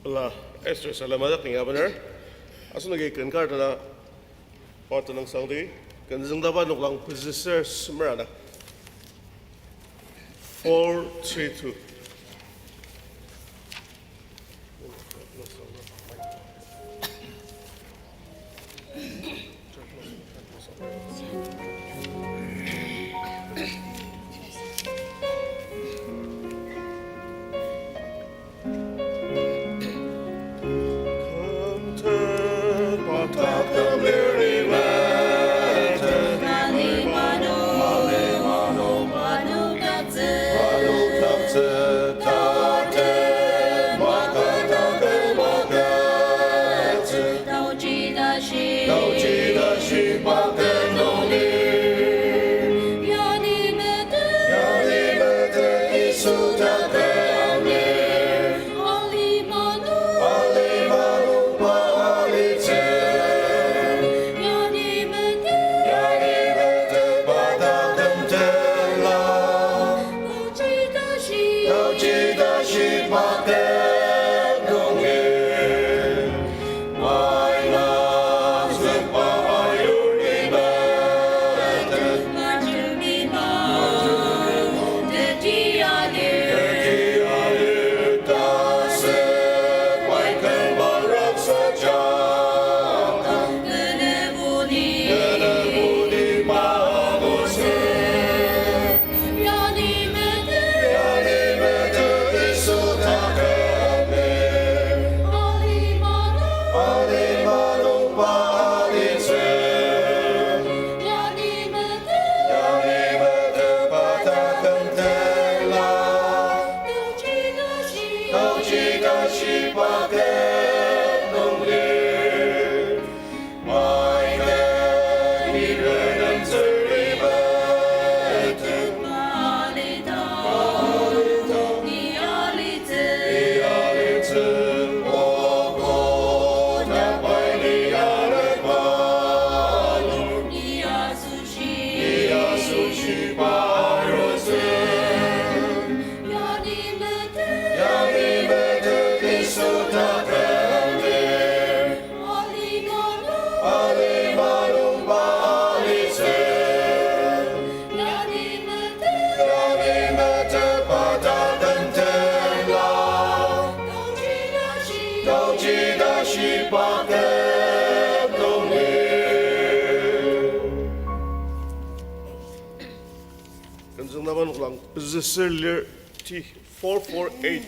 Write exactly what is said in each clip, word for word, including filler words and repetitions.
La, Esther Salem ajak ni abener. Asenoki ken kar tena pa tenüngsangdi, ken züngdaba noklang pezüser semer ana. Four three two. Kenzüng laban noklang pezüser lir T four four eight.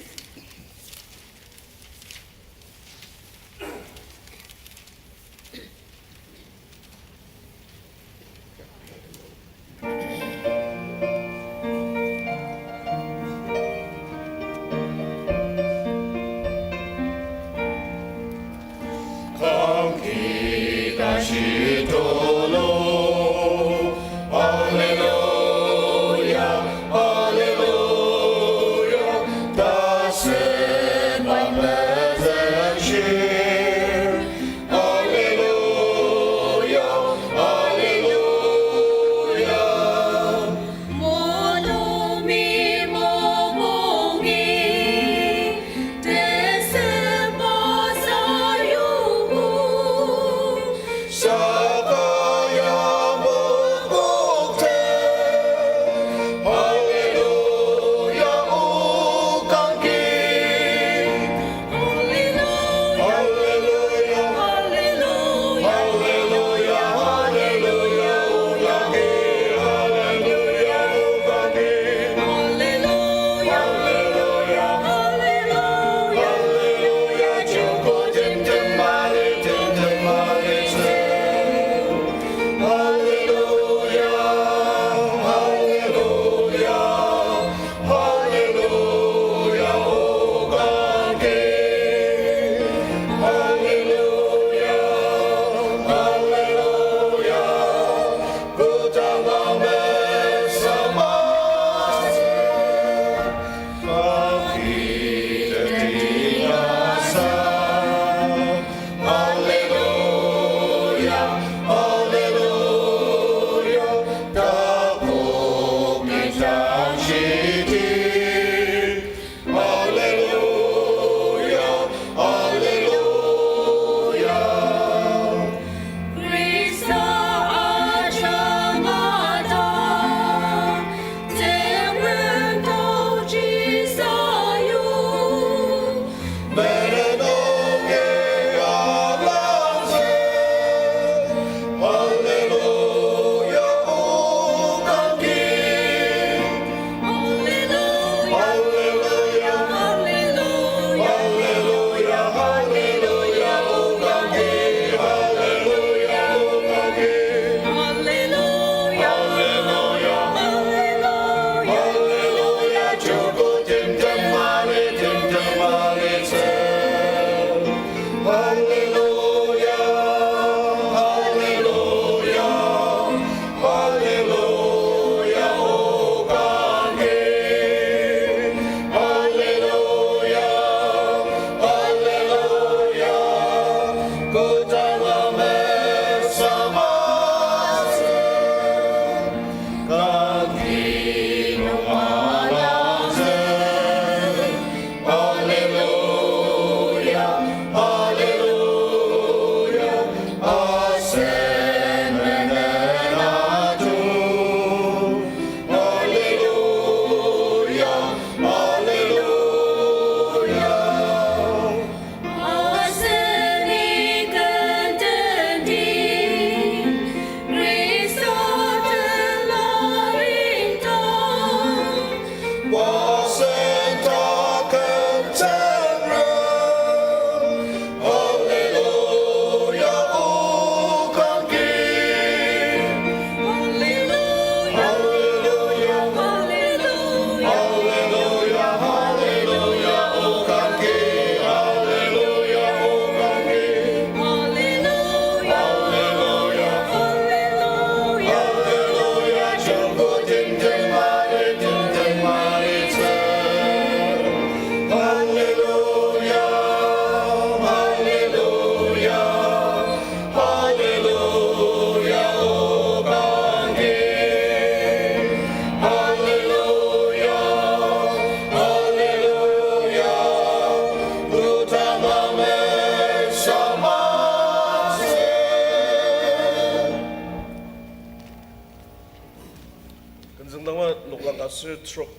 Tenzüngdangba noklang ka ser trok,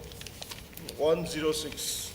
one zero six.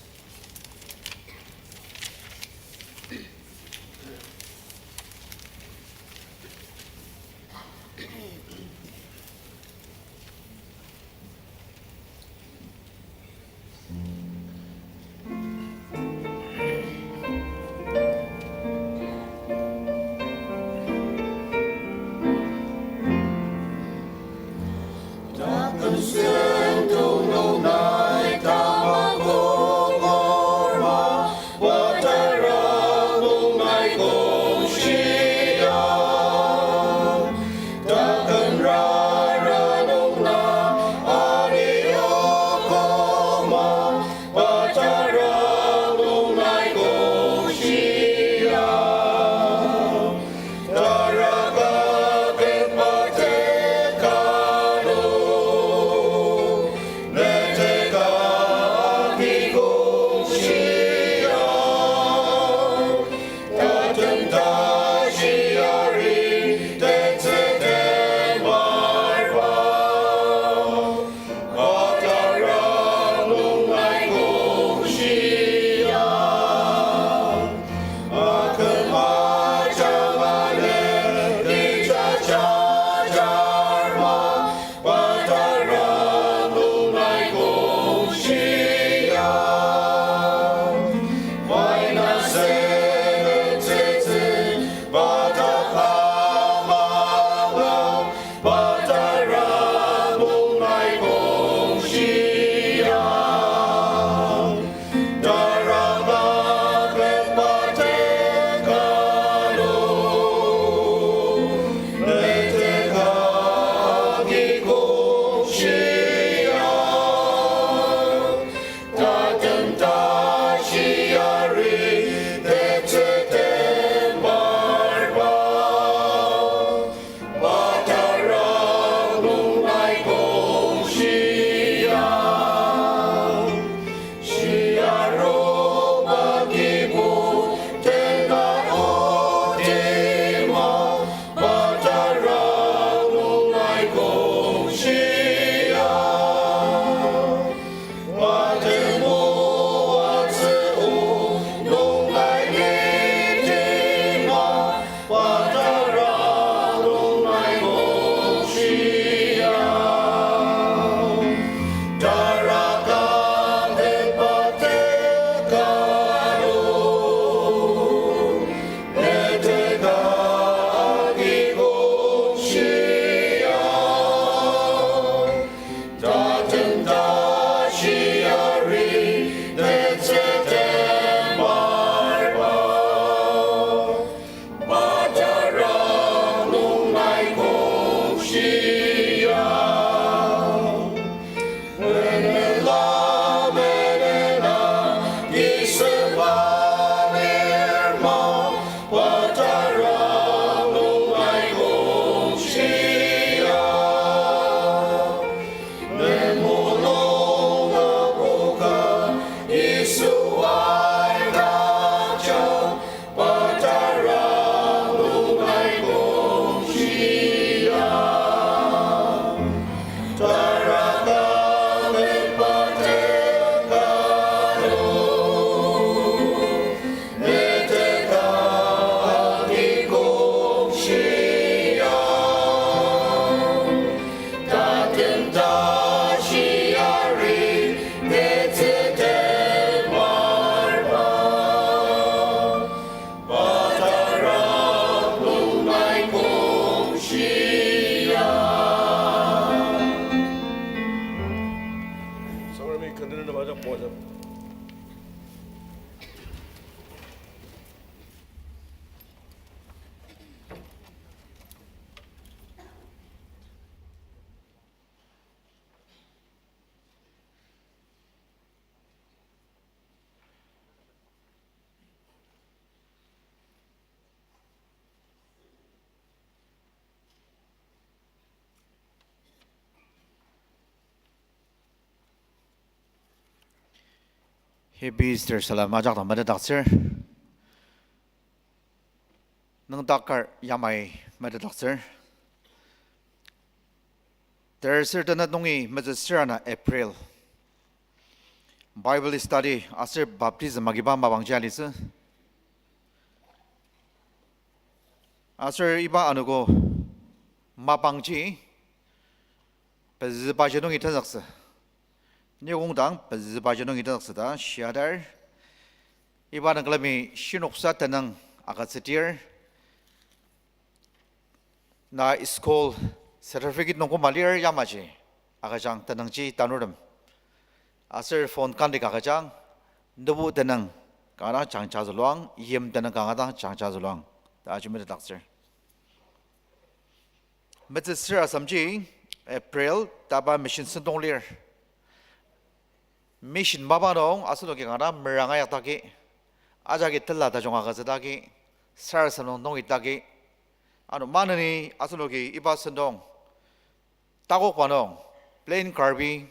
Happy Easter salem ajak dang metetdaktsür. Nüngdak kar yamai metetdaktsür. Terser tenet nungi metsüsür ana April. Bible study aser baptism agiba mapangji alitsü. Aser iba anogo mapangji pezübaji nungi tenzüktsü. Nikongdang pezübaji nungi tenzüktsü ta shiadar. Iba nung külemi shinoksa tenüng agütsüdir. Na school certificate nung koma lir yamaji agüjang tenüngji tanurtem. Aser phone contact agüjang, nübu tenüng kanga dang jangja zülua, yim tenüng kanga dang jangja zülua ta aji metetdaktsür. Metsüsür asemji April tapa mission sentong lir. Mission mapa nung asenoki kanga dang meranga yaktaki, ajaki tela tajung agütsütaki, sarasadem nung nungi taki, ano maneni asenoki iba sentong takokba nung, Plain Karbi,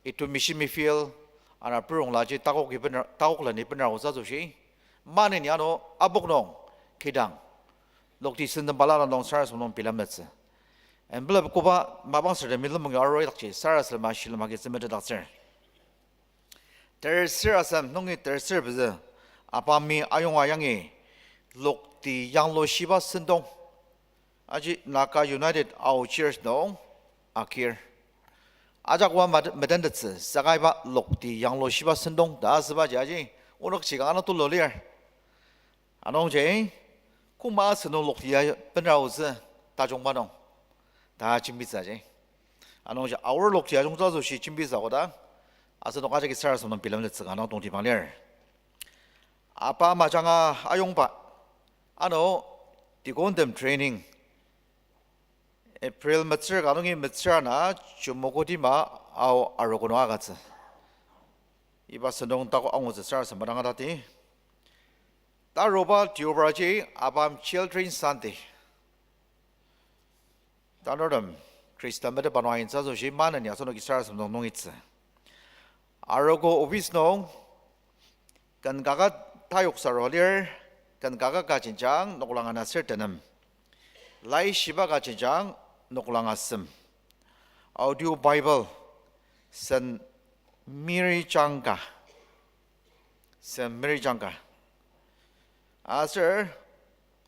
itu mission field, ana purong laji takok ibener, takok leni bener aotsü asoshi, maneni ano apok nung kidang lokti senden balala nung sarasadem nung bilemtettsü. Envelope koba mapang sürtemi lenmongi aru idakji sarasadema shilem agi tsümetetdaktsür. Terser asem nungi terser pezü, apami ayonga yangi lokti yanglua shiba sentong aji Naga United Ao Church nung akir. Ajak oa mad-, metentettsü, saka iba lokti yanglua shiba sentong ta asübaji aji onokji kanga tulu lir. Anungji, koma asünung lokti ya bener aotsü tajungba nung ta jembitsü aji. Anungji Aor lokti ajungtsü asoshi jembitsü koda, asenok ajaki sarasadem nung bilemtettsü kanga tongtibang lir. Apa majanga ayongba, ano, deacontem training April metsür ka nungi metsür ana Chümoukedima Ao arogo nung agütsü. Iba sentong tako angutsü sarasadema dang atati. Taruba Deobarji apam Children's Sunday. Tanurtem Khrista metetba nung ayimtsü asoshi maneni asenoki sarasadem nung nungitsü. Arogo office nung ken kaka tayoksa arua lir, ken kaka ka jenjang noklang ana ser tenem. Laishiba ka jenjang noklang asem. Audio Bible, Saint Mary jang ka. Saint Mary jang ka. Aser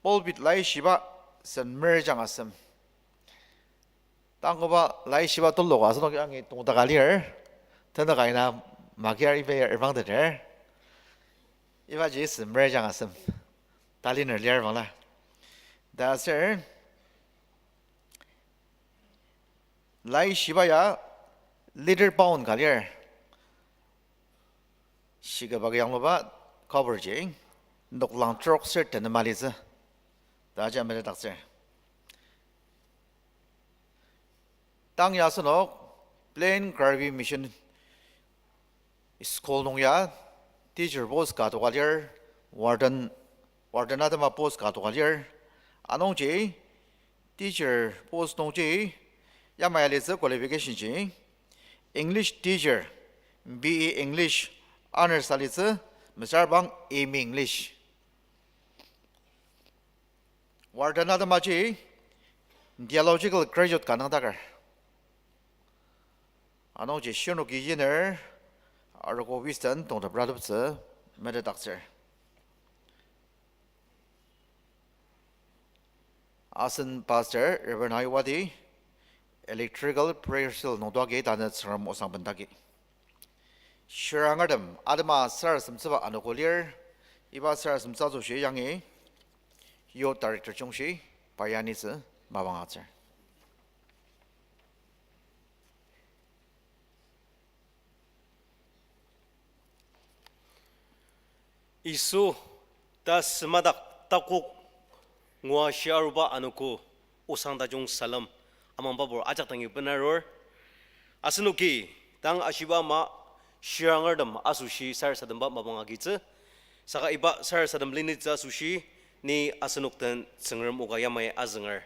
pulpit laishiba Saint Mary jang asem. Tangkoba laishiba tuluka asenok yangi tongtaka lir. Tenüka ina magiar iba ya reprangteter. Ibaji Saint Mary jang asem. Taliner lir bangla. Ta aser laishiba ya leather bound ka lir. Shikaba ka yangluba cover ji noklang trok ser tenem alitsü. Ta aji metetdaktsür. Tang ya asenok Plain Karbi Mission School nung ya teacher post ka toka lir, warden, warden atema post ka toka lir. Anungji teacher post nungji yamai alitsü qualification ji English teacher, B A English, honours alitsü, mesüra bang M A English. Warden atemaji theological graduate ka nüngdaker. Anungji shirnoki yiner, arogo office den tongteprateptsü metetdaktsür. Asen pastor Reverend Haiwati, electrical prayer seal nungdoagi tanü Tsüngrem osang bendagi. Shirangertem atema sarasademtsüba anogo lir, iba sarasademtsü asoshi yangi youth director jungshi pa ya nitsü mapang agütsür. Yisu, ta semadak takok ngua shi aruba anogo osang tajung salem amangbabur ajak dangi benarur. Asenoki tang ashiba ama shirangertem asoshi sarasademba mapang agitsü. Saka iba sarasadem lenitsü asoshi ni asenok den Tsüngrem oka yamai azünger.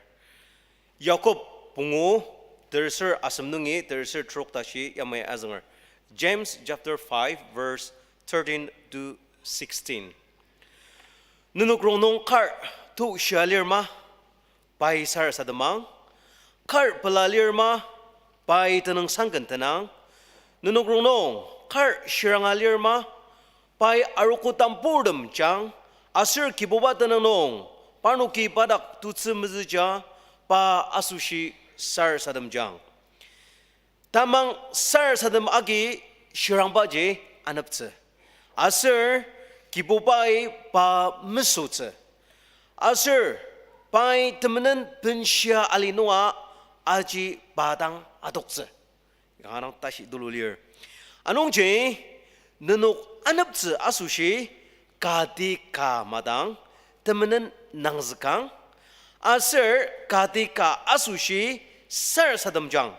Yakob pungu terser asem nungi terser trok tashi yamai azünger. James chapter five verse thirteen to sixteen. Nenok rongnung kar to shia lir ma, pai sarasademang. Kar pela lir ma, Pai tenüng sangken tenang, nenok rongnung kar shiranga lir ma, pai arogo tamburtem jang, aser Kibuba tenüng nung, parnoki pa dak tutsü mezüja, pa asoshi sarasadem jang. Tamang sarasadem agi shirangbaji aneptsü. Aser Kibubai pa mesotsü. Aser pai temenen benshia ali nunga aji pa dang adoktsü. Kanga dang tashi tulu lir. Anungji nenok aneptsü asoshi kati ka madang temenen nangzükang, aser kati ka asoshi sarasademjang.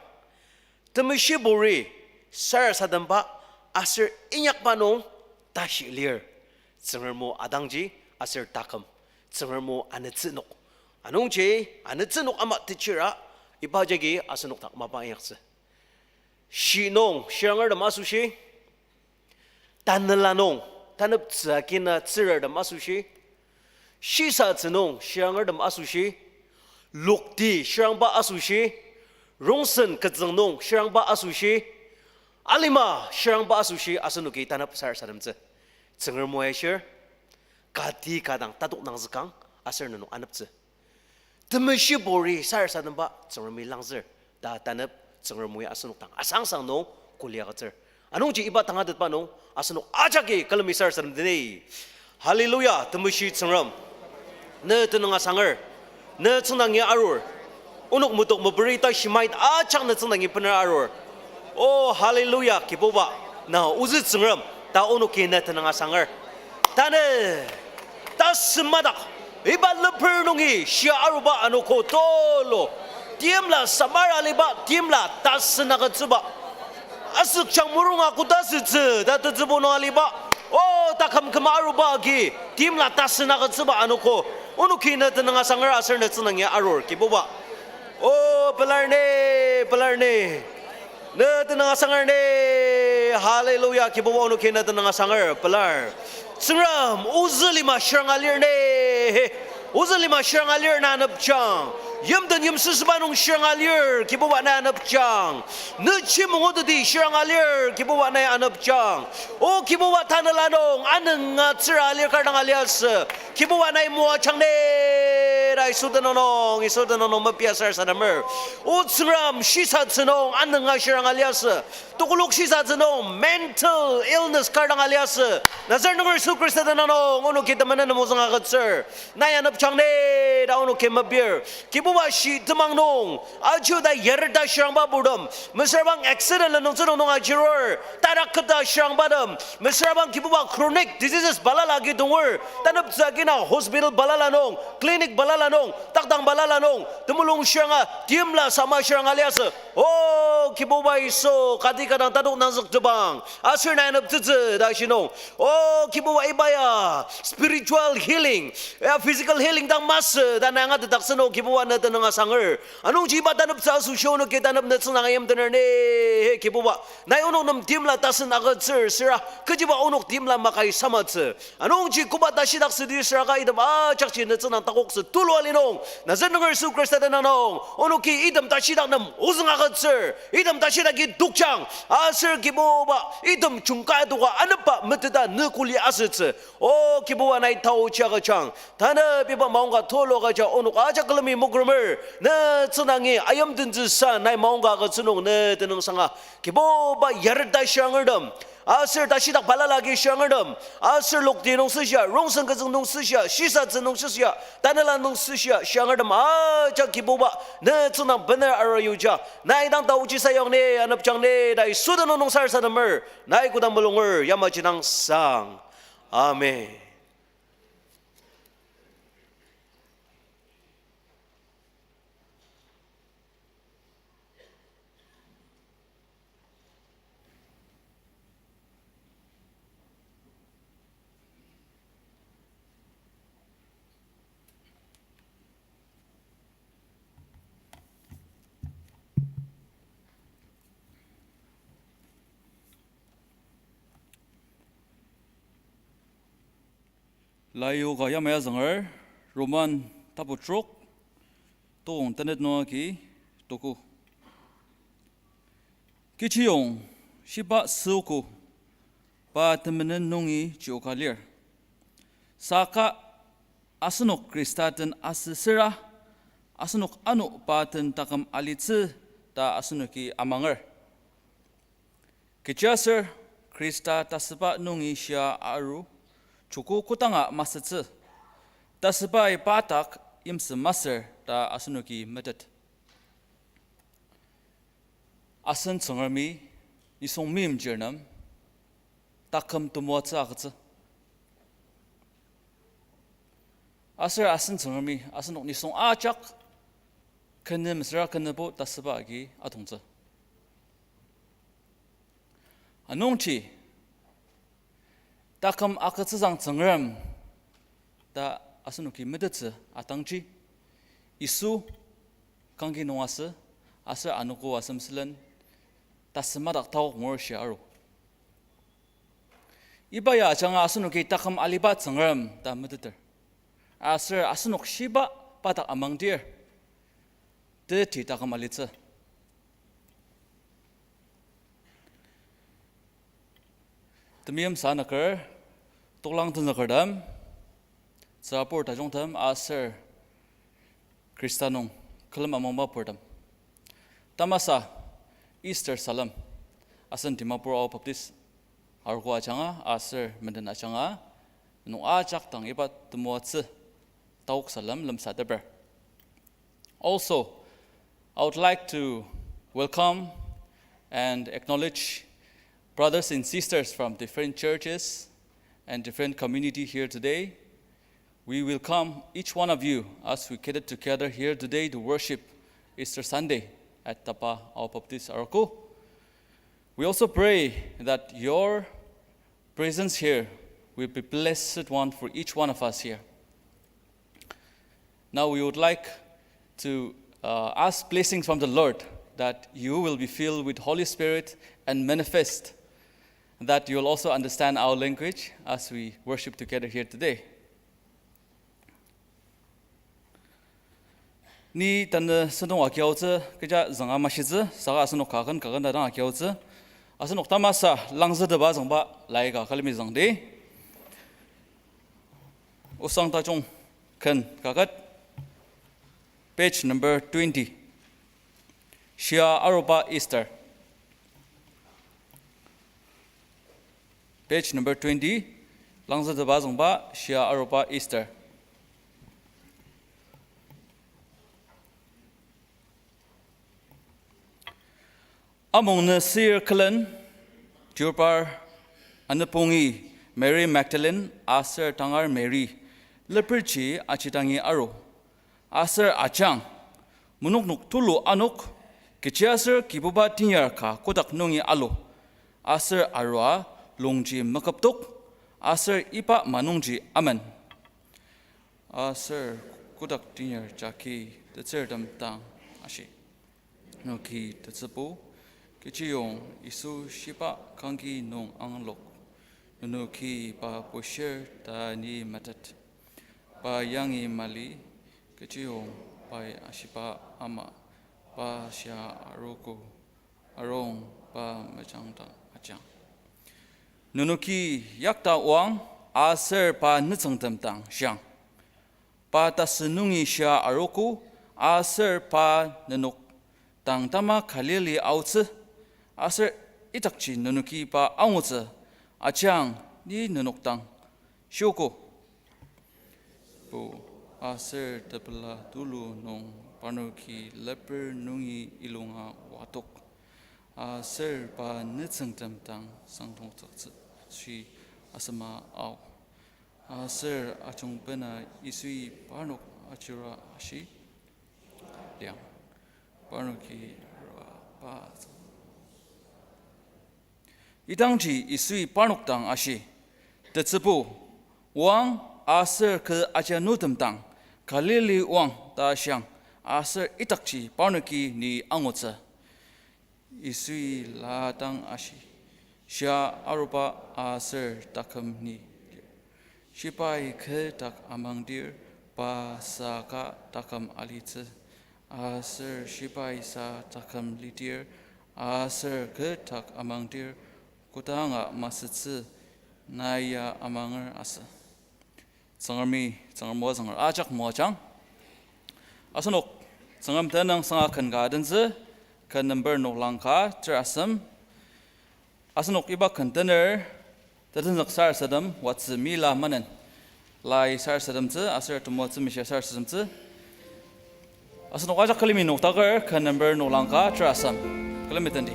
Temeshiburi sarasademba aser inyakba nung tashi lir. Tsüngrem o adangji aser taküm, Tsüngrem o anütsünok. Anungji anütsünok ama techira, iba jagi asenok dak mapa inyaktsü. Shi nung shirangertem asoshi, tanela nung, taneptsü akina tsürertem asoshi, shisatsü nung shirangertem asoshi, lokti shirangba asoshi, rongsen ketsüng nung shirangba asoshi, alima shirangba asoshi asenoki tanep sarasademtsü. Tsüngrem o ashir, kati ka dang tatok nangzükang aser nenok aneptsü. Temeshiburi sarasademba Tsüngremi langzür, ta tanep Tsüngrem o asenok dang asangsang nung kuli agütsür. Anungji iba tangatetba nung asenok ajaki külemi sarasademdeni. Hallelujah, temeshi Tsüngrem. Ne tenüng asanger. Ne tsüngdangi arur. Onok metok meperi ta shimait ajak ne tsüngdangi bener arur. Oh, hallelujah, Kibuba. Na ozü Tsüngrem, ta onoki ne tenüng asanger. Tanü, tasü madak, iba leper nungi shia aruba anogo tulu, timla samar aliba timla tasü nagütsüba, asükjang murunga koda sütsü ta tetsübu nung aliba, o, taküm küma aruba agi timla tasü nagütsüba anogo, onoki ne tenüng asanger aser ne tsüngdangi arur, Kibuba. O, pelar ni, pelar ni. Ne tenüng asanger ni. Hallelujah, Kibuba onoki ne tenüng asanger, pelar. Tsüngrem, ozü lima shiranga lir ni. Ozü lima shiranga lir na anepjang. Yimden yimsüsüba nung shiranga lir, Kibuba na anepjang. Ne chi munguteti shiranga lir, Kibuba na anepjang. O Kibuba tanela nung anünga tsüra lir kar dang aliasü. Kibuba nai moajang ni, ta Yisu tenüng nung, Yisu tenüng nung mepia sarasademer. O Tsüngrem shisatsü nung anünga shiranga liasü. Tokolak shisatsü nung mental illness kar dang aliasü. Nazaret nunger Yisu Khrista tenüng nung onoki temenen nem ozüng agütsür. Nai anepjang ni, ta onoki mepir. Kibuba shi temang nung, aji ta yareta shirangba purtem, mesüra bang accident le nungtsü nung nung ajirur, tarak keta shirangbatem, mesüra bang Kibuba chronic diseases balala agi tonger, taneptsü akina hospital balala nung, clinic balala nung, takdang balala nung, temulung shiranga, timla sama shiranga liasü. O Kibuba Yisu, kati ka dang tatok nangzüktebang, aser nai aneptsütsü ta shi nung. O Kibuba iba ya spiritual healing, ya physical healing dang masü ta nai angatetdaktsü nung Kibuba ne tenüng asanger. Anungji iba taneptsü asoshi onoki tanep ne tsüngdang ayimtener ni, he Kibuba. Nai onok nem timla tasen agütsür süra, kechiba onok timla makai samatsü. Anungji koba tashidak südi süraka item ajakji ne tsüngdang takoktsü tulu ali nung. Nazaret nunger Yisu Khrista tenüng nung, onoki item tashidak nem ozüng agütsür, item tashidaki tokjang, aser Kibuba, item jungka adoka anepba meteta ne kuli asütsü. O Kibuba nai taochi agüjang, tanü iba maongka tulu agüja onok ajak külemi mokremer, ne tsüngdangi ayimtentsüsa nai maongka agütsü nung ne tenüngsanga. Kibuba yareta shirangertem, aser tashidak balala agi shirangertem, aser lokti nung süshia, rongsen ketsüng nung süshia, shisatsü nung süshia, tanela nung süshia, shirangertem ajak Kibuba ne tsüngdang bener arayuja, nai dang taochi sayang ni, anepjang ni, ta Yisu tenüng nung sarasademer, nai kodang mulunger, yamaji dang sang. Amen. Laishiba ka yamai azünger, Roman tapu trok, tokong tenet nung agi tuku. Kechiyong shiba süogo pa temenen nungi chioka lir. Saka asenok Khrista den asüsüra, asenok ano pa den taküm alitsü ta asenoki amanger. Kechiaser Khrista tasüba nungi shia aru, joko kodanga masütsü, tasübai pa dak yimsü masür ta asenoki metet. Asen Tsüngremi nisung meimchir nem taküm temoatsü agütsü. Aser asen Tsüngremi asenok nisung ajak kene mesüra kenebo tasüba agi atongtsü. Anungji taküm agütsüzang Tsüngrem ta asenoki metettsü atangji, Yisu kangki nung asü, aser anogo asem sülen tasü madak taok ngur shia aru. Iba ya ajanga asenoki taküm aliba Tsüngrem ta meteter. Aser asenok shiba pa dak amangdir, teti taküm alitsü. Temeim sanüker, toklang tenzükertem, tsürabur tajungtem aser Khrista nung külem amangba purtem, tamasa Easter salem asen Dimapur Ao Baptist arogo ajanga aser menden ajanga nenok ajak dang iba temoatsü taok salem lemsateper. Also, I would like to welcome and acknowledge brothers and sisters from different churches and different community here today. We welcome each one of you as we gathered together here today to worship Easter Sunday at Tapa Ao Baptist Arogo. We also pray that your presence here will be blessed one for each one of us here. Now we would like to, uh, ask blessings from the Lord, that you will be filled with Holy Spirit and manifest, that you will also understand our language as we worship together here today. Ni tanü sentong akiaotsü, kecha zanga mashitsü, saka asenok kaken kaken ta dang akiaotsü. Asenok tamasa langzüteba zangba laika külemi zangdi. Osang tajung ken kaket, page number twenty. Shia aruba Easter. Page number twenty, langzüteba zangba, shia aruba Easter. Amung nü sür külen, Deobar anüpungi Mary Magdalene aser tangar Mary, leperji ajidangi aru. Aser ajang, menoknok tulu anok, kechiaser Kibuba tenyar ka kotak nungi alu, aser arua longji meküptok, aser iba manungji amen. Aser kotak tenyar jagi tetsürtem dang ashi, Nenoki tetsübo, kechiyong Yisu shiba kangki nung anglok, nenoki pa bushir ta ni metet. Pa yangi mali, kechiyong pai ashiba ama, pa shia arogo, arung pa mejangdang ajang. Nenoki yakta oang, aser pa nütsüngtem dang shiang. Pa tasü nungi shia arogo, aser pa nenok dang tama Galili aotsü, aser idakji nenoki pa angutsü, ajang ni nenok dang shiogo. Bo, aser tepela tulu nung parnoki leper nungi ilunga watok, aser pa nütsüngtem dang sangdongtsüktsü shi asema ao. Aser ajungbena Yisui parnok ajira ashi, liang, parnoki arua pa tsü. Idangji Yisui parnok dang ashi, tetsübo, oang aser kü ajanutem dang Galili oang ta shiang, aser idakji parnoki ni angutsü. Yisui la dang ashi, shia aruba aser taküm ni lir. Shibai kü dak amangdir pa saka taküm alitsü, aser shibai sa taküm lidir aser kü dak amangdir kodanga masütsü nai ya amanger asü. Tsüngremi, Tsüngrem o Tsüngrem ajak moajang. Asenok Tsüngrem tenüngsanga ken ka adentsü, ken number noklang ka ter asem. Asenok iba ken tener, tetenzük sarasadem, Watsü Mila Manen. Lai sarasademtsü, aser Temoatsü Mishia sarasademtsü. Asenok ajak külemi noktaker, ken number noklang ka ter asem. Külemi tendi.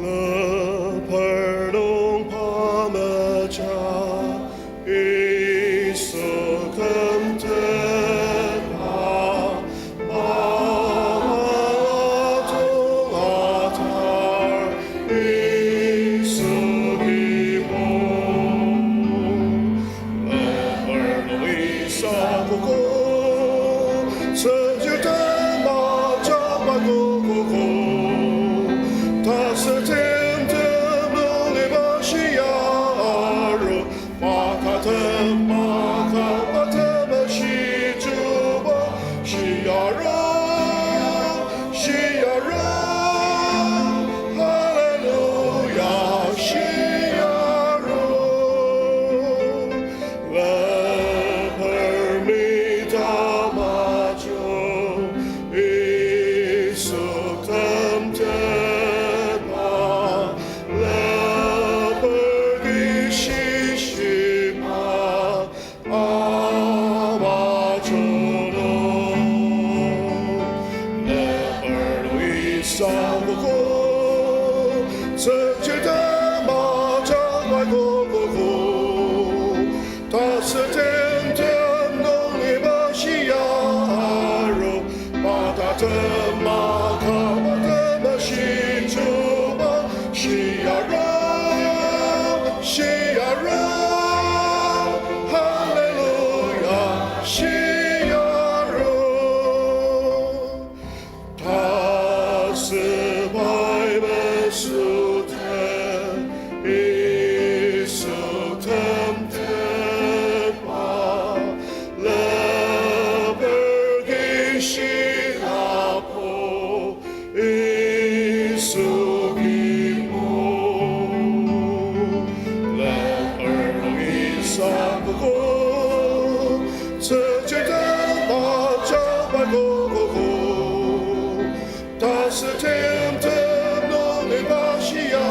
Lepar nung pa meja, Yisu kümtetba, mama atung atar, Yisu kibong. Lepar nung Yisu kogo, senjir tema jangba kogo, tasü timtem nung liba shia aru, maka tema, maka tema shia chuba, shia aru, shia aru, hallelujah, shia aru. Lepar mita majung, Yisu kümtetba, lepar kishishiba, ama julu. Lepar nung Yisu kogo, senjir tema jangba kogo, tasü timtem nung liba shia aru, mata tema, kaba tema shia chuba, shia aru, shia aru, hallelujah, shia aru. Tasü pai mesüte, Yisu kümtetba, lepar kishi lapo, Yisu kibong. Lepar nung Yisu kogo, senjir tema jangba kogo, tasü timtem nung liba shia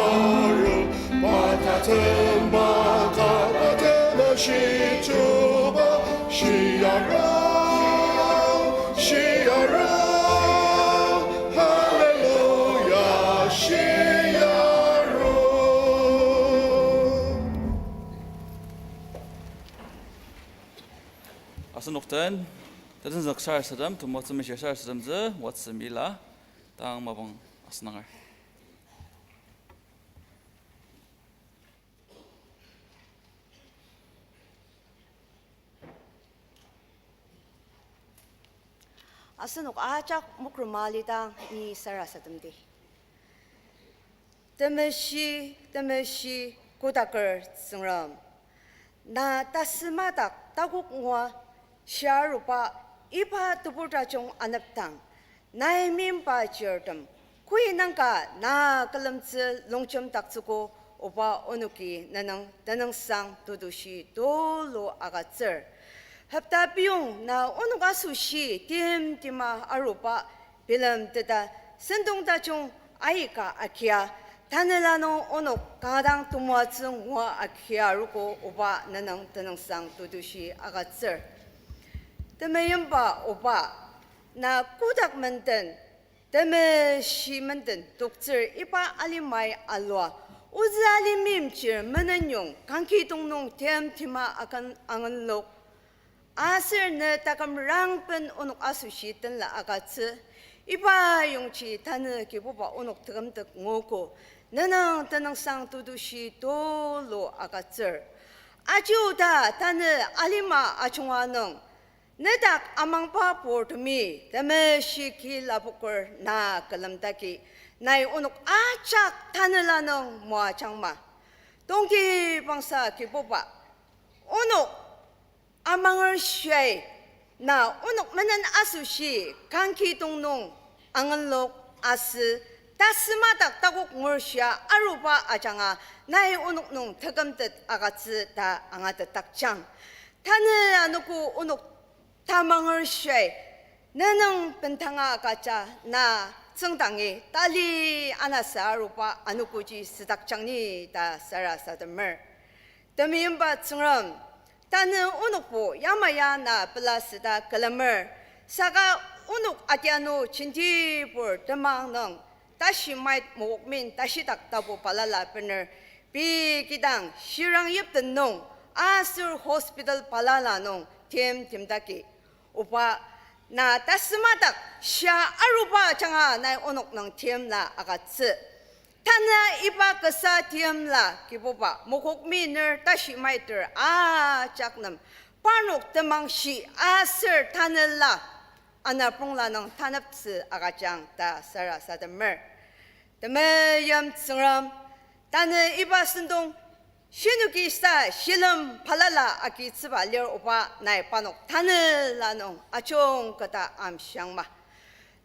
aru, mata tema, kaba tema shia chuba, shia aru, shia aru, hallelujah, shia aru. Asenok den, tetenzük sarasadem, Temoatsü Mishia sarasademtsü, Watsü Mila, tang mapang asenanger. Asenok ajak mokroma alidang ni sarasademdi. Temeshi, temeshi, kodaker Tsüngrem, na tasü madak takok ngua shia aruba iba tebur tajung anepdang, nai meimba chirtem, koi nangka na külemtsü longjemdaktsüogo, Oba, onoki nenüng tenüngsang tetushi tulu agütsür. Hopta piyong na onok asoshi timtima aruba bilemteta sentong tajung aika agia, tanela nung onok kanga dang temoatsü ngua agia arogo, Oba, nenüng tenüngsang tetushi agütsür. Temeimba Oba, na kotak menden, temeshi menden toktsür iba alimai alua, ozü ali meimchir menenyong kangkidong nung timtima akan angenlok, aser ne taküm rangben onok asoshi tenla agütsü, iba yongji tanü Kibuba onok tekümtek nguogo, nenüng tenüngsang tetushi tulu agütsür. Aji oda tanü alima ajunga nung, nedak amangba purtemi temeshi ki lapoker na külemdaki, nai onok ajak tanela nung moajangma. Tongtibangsa Kibuba, onok amanger shiai Na onok menen asoshi kangkidong nung angenlok asü, tasümadak takok ngurshia aruba ajanga nai onok nung tekümtet agütsü ta angatetdakjang. Tanü anogo onok tamanger shiai, nenung bendanga agüja na tsüngdangi tali anasa aruba anogoji südakjang ni ta sarasademer. Temeimba Tsüngrem, tanü onokbo yamaya na pela süda külemer, saka onok adianu jentibur temang nung tashi mait mokokmin tashidak tapu balala bener, pei kidang shirang yipten nung aser hospital balala nung tim timdaki. Oba, na tasümadak shia aruba ajanga nai onok nung timla agütsü. Tanü iba kasa timla Kibuba, mokokminer tashi maiter ajak nem parnok temangshi aser tanela anaprongla nung taneptsü agüjang ta sarasademer. Temeim Tsüngrem, tanü iba sentong shinoki sa shilem balala agitsüba lir, Oba, nai parnok tanela nung ajungketa amshiangma.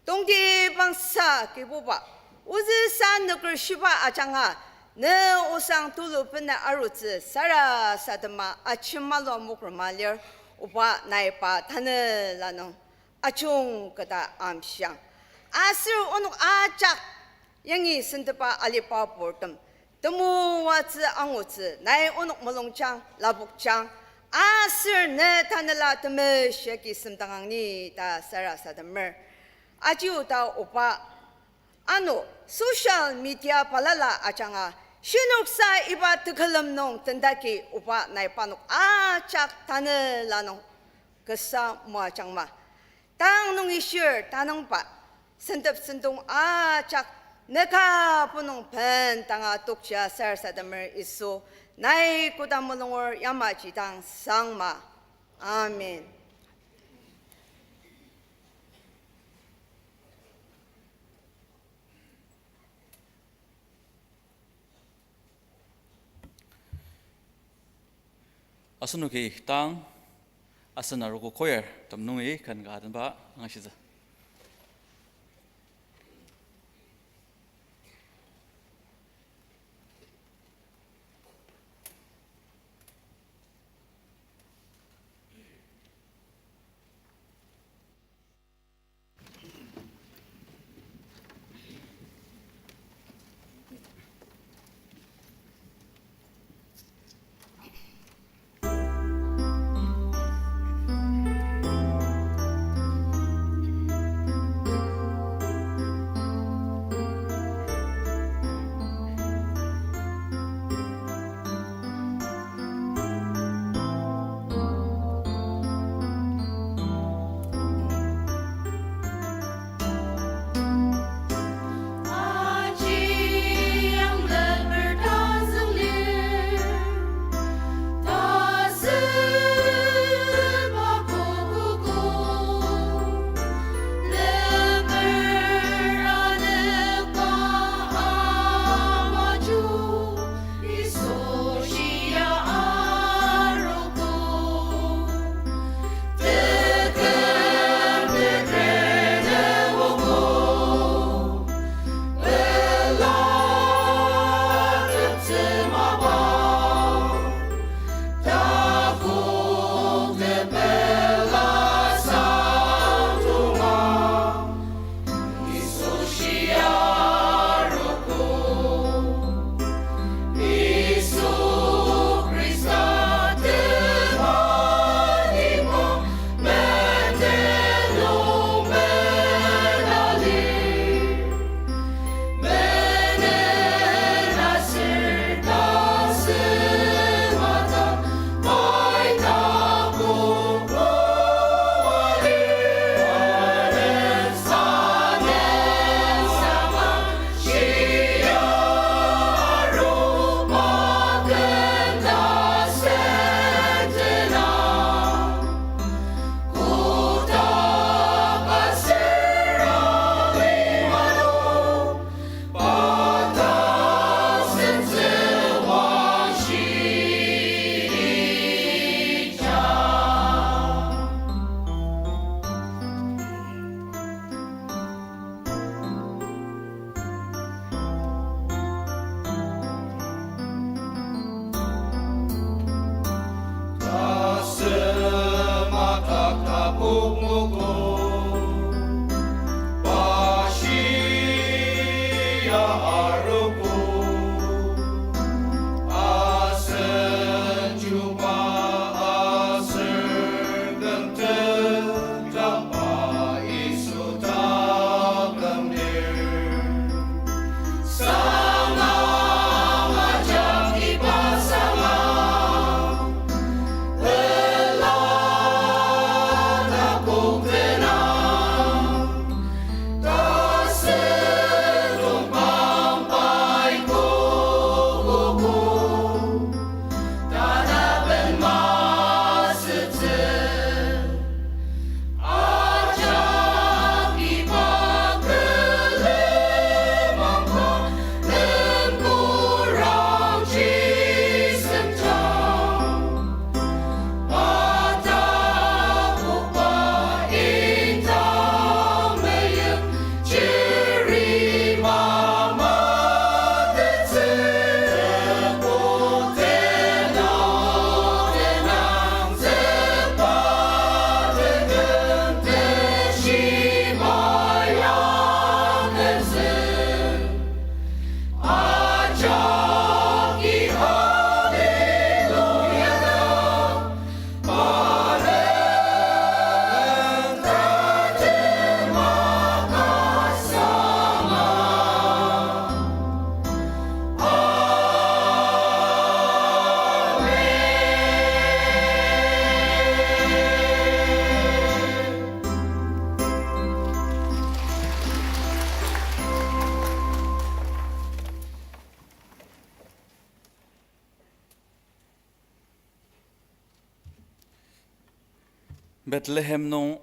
Tongtibangsa Kibuba, ozüsa nüker shiba ajanga ne osang tulu bena arutsü sarasadema ajemalua mokrema lir, Oba, nai pa tanela nung ajungketa amshiang. Aser onok ajak yangi sentepa aliba purtem temoatsü angutsü nai onok mulungjang lapokjang, aser ne tanela temeshi agi semdangang ni ta sarasademer. Aji oda Oba, ano social media balala ajanga shinoksa iba tekülem nung tendaki, Oba, nai parnok ajak tanela nung kasa moajangma. Tang nungi shir tanüngba sentep sentong ajak neka punung bendanga tokjia sarasademer Yisu, nai koda mulunger yamaji dang sangma. Amen. Asenoki tang asen arogo choir tem nungi ken ka adenba angashitsü. Bethlehem nung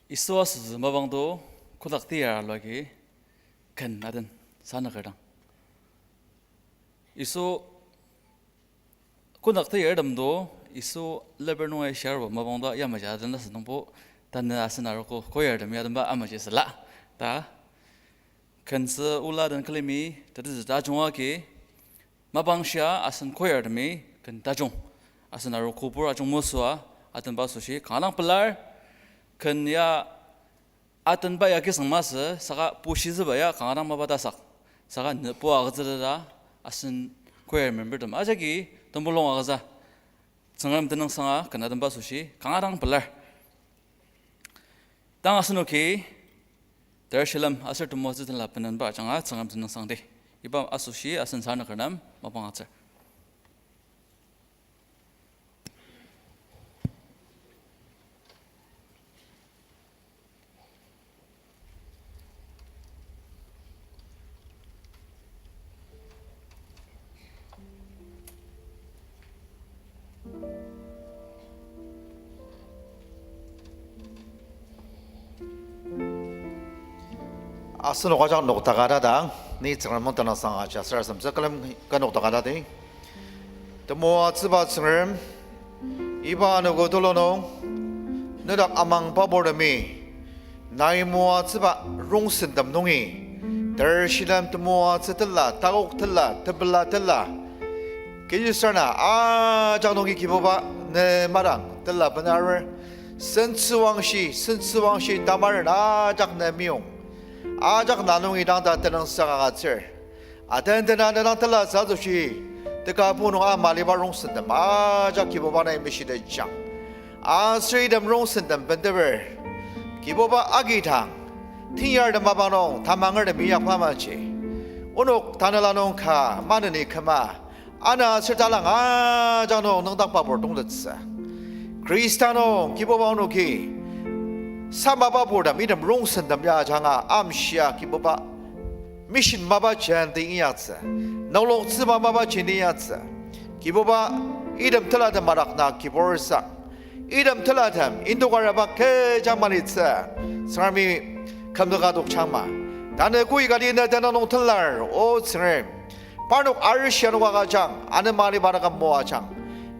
Yisu asütsü mapang to kotak tiyar lua agi ken aden sanaker dang. Yisu kotak tiyartem to, Yisu leper nungi shiaruba mapang to yamaji aden asünungbo, tanü asen arogo choirtemi adenba amaji süla. Ta kensü ola den külemi, tatezü tajung agi, mapang shia asen choirtemi ken tajung, asen arogo pur ajung mesüa atenba asoshi kanga dang pelar. Ken ya atenba ya kisüng masü, saka pushitsüba ya kanga dang mapa tasak. Saka nübo agütsüteta asen choir membertem ajaki temulung agütsü Tsüngrem tenüngsanga ken atenba asoshi kanga dang pelar. Tang asenoki Jerusalem aser temoatsü tenla benenba ajanga Tsüngrem tenüngsangdi. Iba asoshi asen sanaker nem mapang atsür. Asenok ajak nokdaka tadang, ni Tsüngrem nung tenüngsang aja sarasademtsü külem ka nokdaka tadi. Temoatsüba Tsüngrem, iba anogo tulu nung, nedak amangba purtemi, nai moatsüba rongsentem nungi, Jerusalem temoatsü tela, takok tela, tepela tela, kechi sarena ajak nungi Kibuba ne madang tela benarer, sentsüwangshi, sentsüwangshi tamaren ajak ne meyong, ajak na nungi dang ta tenüngsang agütsür. Atendena ne dang tela sa asoshi, teka punung ama liba rongsentem ajak Kibuba nai meshitejang. Aser item rongsentem benteper, Kibuba agidang, tenyartem mapang nung tamangertemi yakpa maji. Onok tanela nung ka maneni küma, ana aser talang ajak nung nüngdakba pur tongtettsü. Khrista nung Kibuba onoki samaba purtem item rongsentem ya ajanga amshia Kibuba mission mapa jenti inyaktsü, nungloktsüba mapa jenti inyaktsü. Kibuba, item telatem madak na kibursa, item telatem indokaraba kecha malitsü, Tsüngremi kümzüka adokjangma. Tanü kü kati ne tenüng nung telar, O Tsüngrem, parnok arishi anogo agüjang, anema aliba naka moajang.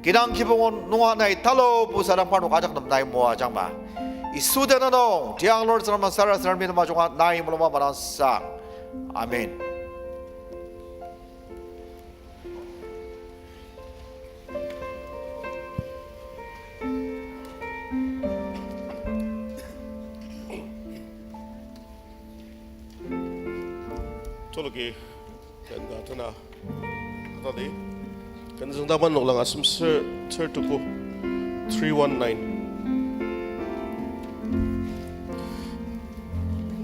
Kidang kibong nunga nai talubo sadang parnok ajak nem nai moajangma. Yisu tenüng nung tianglur Tsüngrem sarasademer temajunga nai mulungba madangsang. Amen. Toloki, kanga tena, tadi, kanga züngdaban noklang asem ser, ser tuku, three one nine.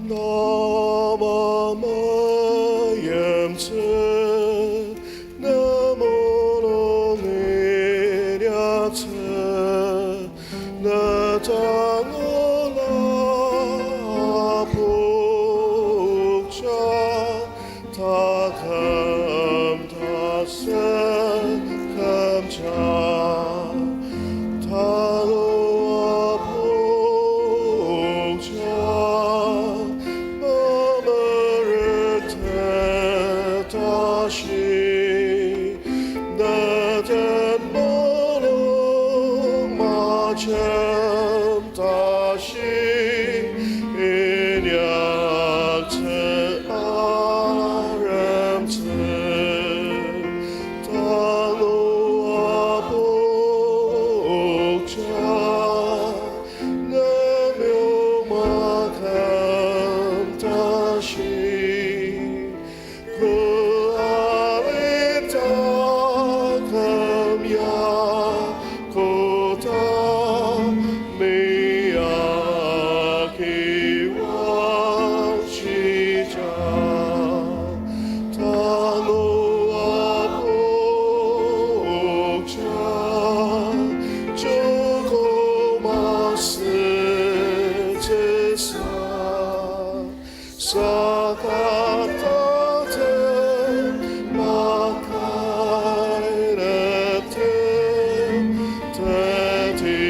Nama mayimtsü, na mulung inyaktsü, na tang ola apokja, taküm tasü kümja, tang ola apokja, memerete tashi, na den mulung majem tashi inyaktsü aremtsü, tang ola apokja, nem yong maküm tashi. Kü alip taküm ya koda miyaki wangshija, tang ola apokja, joko masütsüsa. Saka tatem makaireptem teti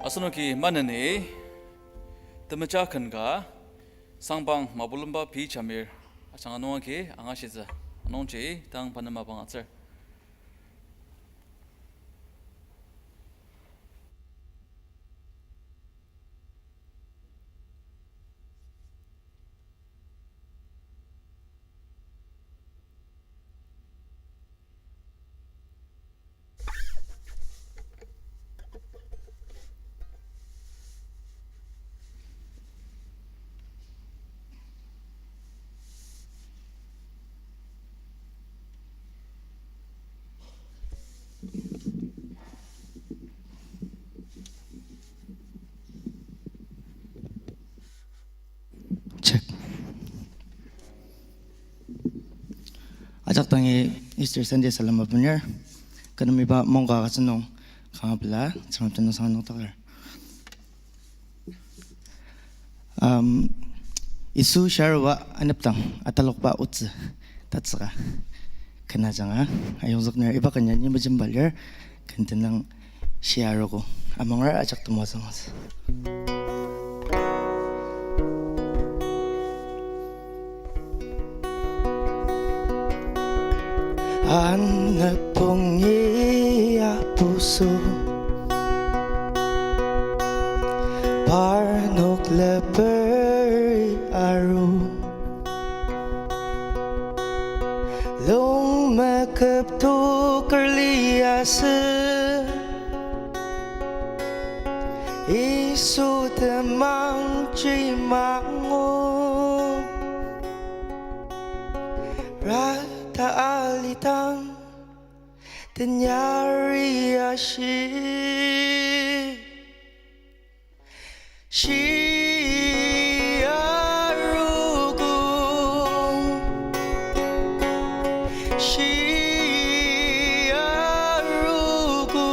Asenoki maneni, temeja ken ka, Sangpang Mapulemba P. Jamir, ajanga nung agi angashitsü, anungji tang pa nem mapang atsür. Check. Ajak dangi Easter Sunday salem abenir, kü nem iba mungka agütsü nung kanga pela, Tsüngrem tenüngsang nokdaker. Um, Yisu shia arua anepdang atalokba otsü tatsüka. Ken ajanga ayongzükner iba ken ya ni mejemba lir, ken tenüng shia arogo. Amanger ajak temoatsü angutsü. Anepong ya pusu parnok leperi aru, lung meküp toker liasü, Yisu temang chimangu. Rata alidang tenyari ashi, shia arogo, shia arogo.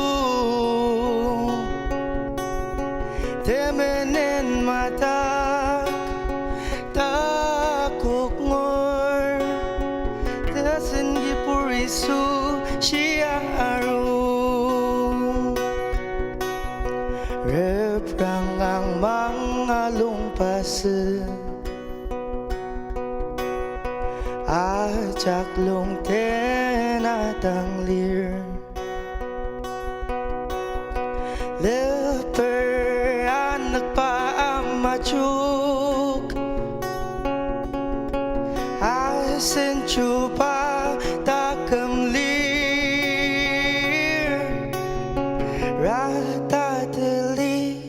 Temenen madak takok ngur, tasen kibur Yisu shia aru. Reprang angmang alung pasü, ajak lung tena dang lir. Leper anükba amajok, asen chuba taküm lir. Rata teli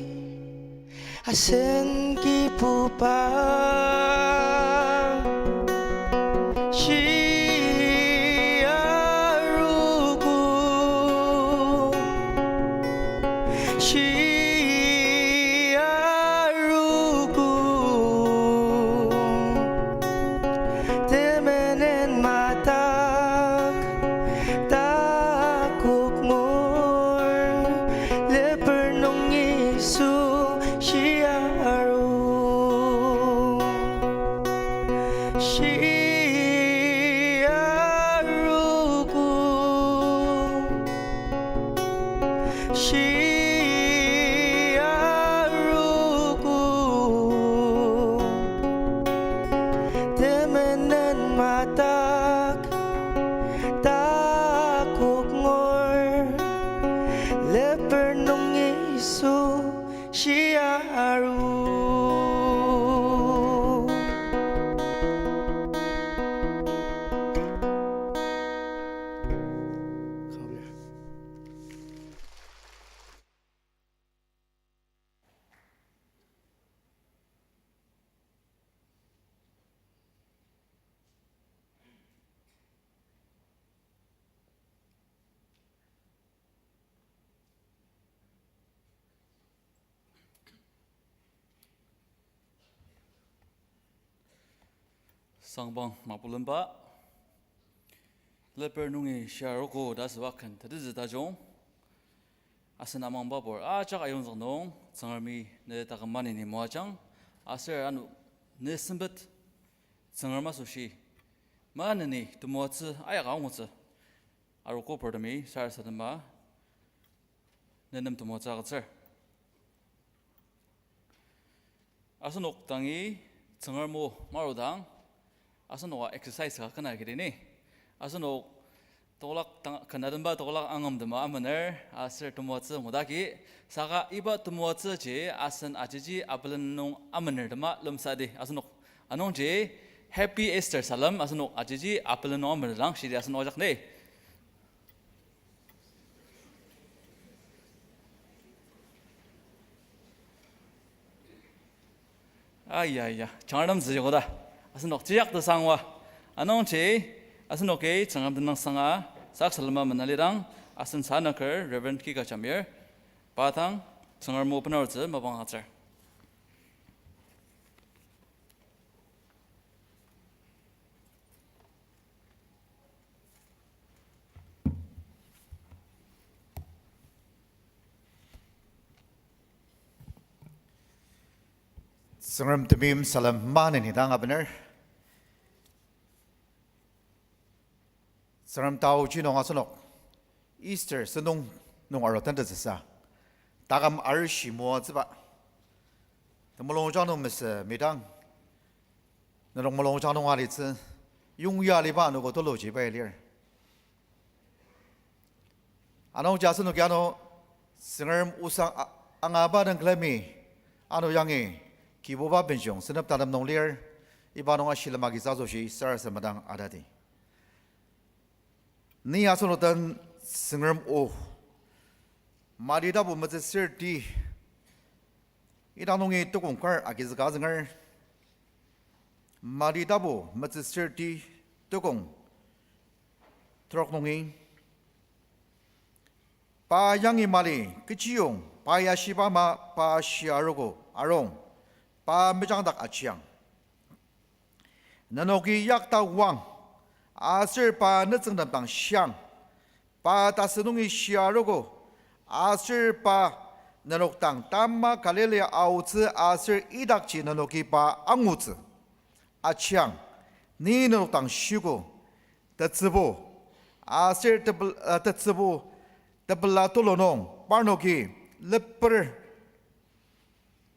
asen kibuba, shia arogo, shia arogo. Temenen madak takok ngur, leper nung Yisu shia aru, shia arogo, shia arogo. Temenen madak takok ngur, leper nung Yisu shia aru. Sangpang Mapulemba, leper nungi shia arogo ta asüba ken tetezü tajung. Asen amangbabur ajak ayongzük nung, Tsüngremi ne taküm maneni moajang, aser ano ne sempet Tsüngrem asoshi maneni temoatsü ayaka angutsü. Arogo purtemi sarasadema ne nem temoatsü agütsür. Asenok dangi Tsüngrem o marudang, asenoka exercise ka kena kidini. Asenok tokolak dang-, kena temba tokolak angemtema amener, aser temoatsü ngudaki, saka iba temoatsüji asen ajiji apelen nung amener tema lemsadi. Asenok anungji Happy Easter salem asenok ajiji apelen nung amener dang shidi asenok ajak ni. Aya, aya, jangar nemzü yokoda. Asenok tiyakta sangwa. Anungji, asenoki Tsüngrem tenüngsanga, sak salema menalidang, asen sanaker Reverend Kika Jamir, pa dang, Tsüngrem o benarutsü mapang atsür. Tsüngrem temeim salem maneni dang abener. Tsüngrem taoji nung asenok Easter sentong nung aru tentettsüsa taküm arishi moatsüba temulungjang nung mesü midang, nenok mulungjang nung alitsü yongya aliba anogo tuluji pai lir. Anungji asenoki ano Tsüngrem osang a-, angaba nung külemi ano yangi Kibuba benjong senep tatem nung lir, iba nung ashilem agitsü asoshi sarasadem dang atadi. Ni asenok den Tsüngrem o, Mati tapu metsüsürti, idang nungi tukong kar agizüka azünger. Mati tapu metsüsürti tukong trok nungi, pa yangi mali kechiyong pa ya shiba ama pa shia arogo arung, pa mejangdak achiang. Nenoki yakta wang, aser pa nütsüngtem dang shiang. Pa tasü nungi shia arogo, aser pa nenok dang tama Galilea aotsü aser idakji nenoki pa angutsü. Achiang, ni nenok dang shiogo, tetsübo, aser tepel-, uh, tetsübo, tepela tulu nung parnoki leper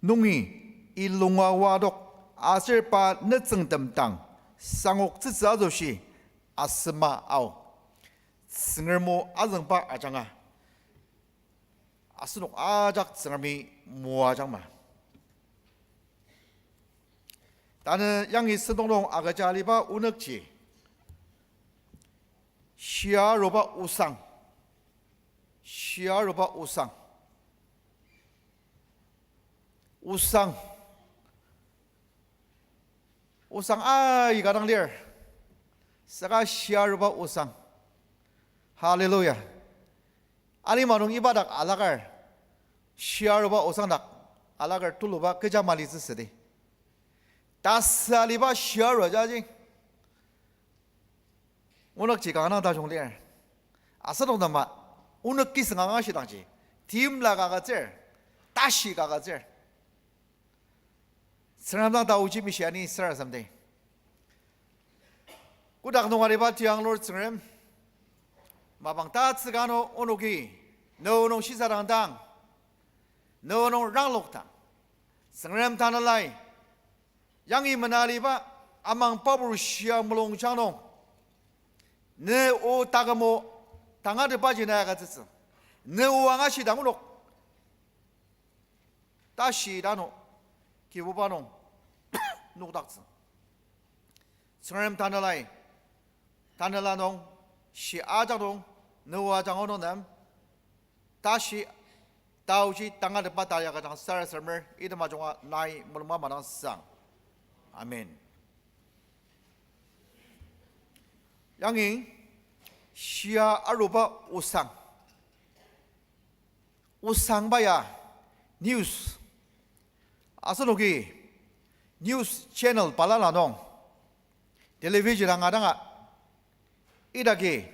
nungi ilunga oadok, aser pa nütsüngtem dang sangoktsütsü asoshi asema ao. Tsüngrem o azüngba ajanga asenok ajak Tsüngremi moajangma. Tanü yangi sentong nung agüja aliba onükji, shia aruba osang. Shia aruba osang. Osang. Osang aika dang lir. Saka shia aruba osang. Hallelujah. Alima nung iba dak alakar, shia aruba osang dak alakar tuluba kecha malitsü südi. Tasü aliba shia arua jaji onükji kanga tajung lir. Asenok nem onük kisüng angashidangji, timla ka agütsür, tashi ka agütsür. Tsüngrem dang taoji mishia ni sarasademdi. Kotak nung aliba tiang Lord Tsüngrem, mapang tatsüka ano onoki ne o nung shisadangdang, ne o nung ranglokdang, Tsüngrem Tanelai, yangi mena aliba amang pabur shia mulungjang nung, ne o taküm o tangatetbaji na agütsütsü, ne o angashidang onok tashi ta ano Kibuba nung nokdaktsü. Tsüngrem Tanelai, Tanela nung, shi ajak nung, ne o ajak nung nem tashi taoji tangatetba ta ya kajang sarasademer, item ajunga nai mulungba madang sang. Amen. Yangi shia aruba osang. Osangba ya news, asenoki news channel balala nung, television angadanga, idaki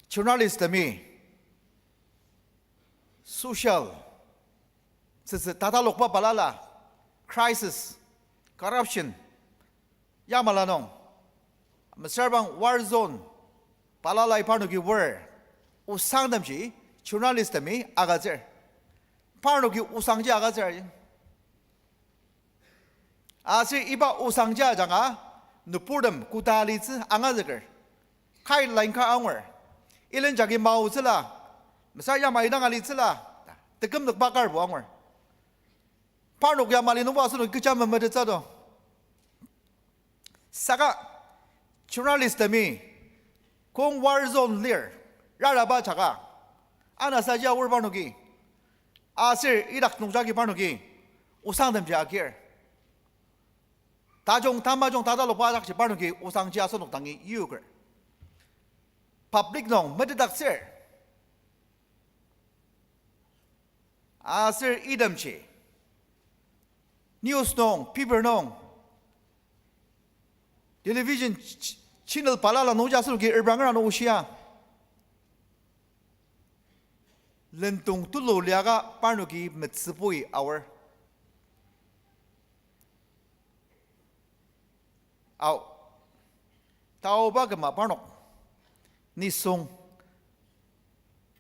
journalist temi social, tsütsü tatalokba balala, crisis, corruption, yamala nung, mesüra bang war zone, balala parnoki war, osangtemji journalist temi agütsür. Parnoki osangji agütsür. Aser iba osangji ajanga, nüburtem koda alitsü angazüker. Guideline ka angur. Ilen jagi maotsüla, mesüra yamai dang alitsüla, tekümzükba karbo angur. Parnok yamai li nungbo asenok kecha memetettsü do. Saka journalist temi, kong war zone lir, raraba jaka, anasaji aor parnoki, aser idak nungjagi parnoki, osangtemji agir. Tajung tamajung tatalokba dakji parnoki osangji asenok dangi yuker. Public nung metetdaktsür. Aser itemji news nung, paper nung, television ch-, channel balala nungji asenoki erbanger ano oshia. Lendong tulu liaka parnoki metsübui aor. Ao, taoba küma parnok nisung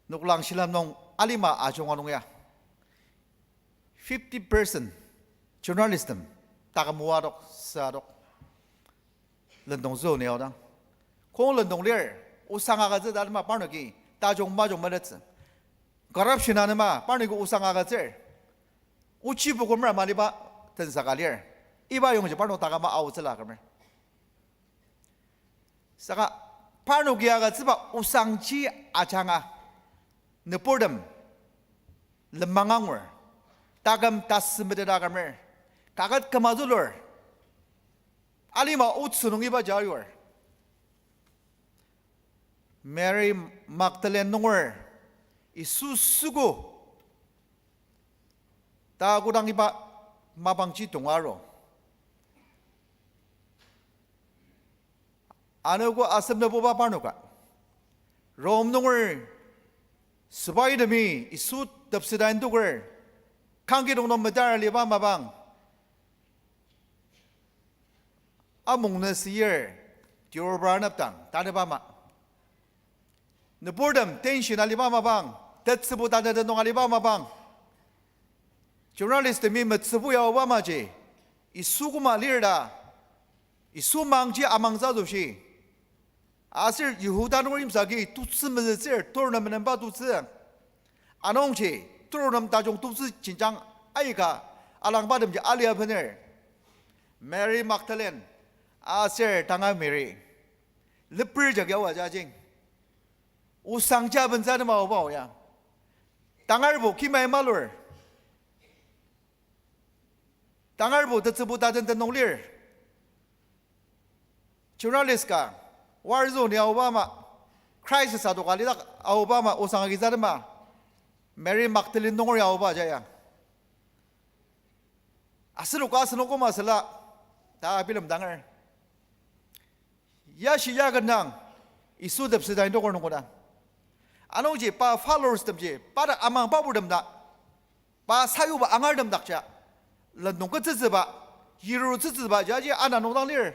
noklang shilem nung alima ajunga nung ya fifty percent journalist tem taküm oadok, süadok. Lendong zone aodang, kong lendong lir, osang agütsü ta alima parnoki tajung majung metettsü. Corruption anema parnoki osang agütsür. Ochi pukumra maliba tensaka lir. Iba yongji parnok taküma aotsüla kümer. Saka parnoki agütsüba osangji ajanga, nüburtem lenmang angur, taküm tasü meteta kümer, kaket küma zülur, alima otsü nung ibaji ayur. Mary Magdalene nunger Yisu süogo ta kodang iba mapangji tonga aru, anogo asemnübuba parnoka, Rom nunger sepaitemi Yisu tepseta indoker, kangki dong nung metar aliba mapang, amung nü seyir, tiorba anepdang tanüba ama, nüburtem tension aliba mapang, tetsübu tanütet nung aliba mapang, journalist temi metsübu yaoba amaji, Yisu koma lir ta, Yisu mangji amangtsü asoshi, aser Yihuda nunger yimsü agi tutsü mezütsür, tur nem menemba tutsü. Anungji tur nem tajung tutsü jenjang aika alangbatemji alia bener, Mary Magdalene aser tanga Mary, leper jagi aoa jaji, osangja bentsü atema aoba ya. Tangarbo kimai malur. Tangarbo tetsübu taten tenung lir. Journalist ka, war zone ya aoba ama, crisis adoka lidak aoba ama osang agitsü atema, Mary Magdalene nunger ya aoba ja ya. Asenok, asenok koma süla ta bilemdanger. Yashi ya kü nang Yisu tepseta indoker nung koda, anungji pa followers temji pa dak amang paburtem dak, pa sayuba angartem dakja, lendong ketsütsüba, yirutsütsüba jaji ana nung dang lir.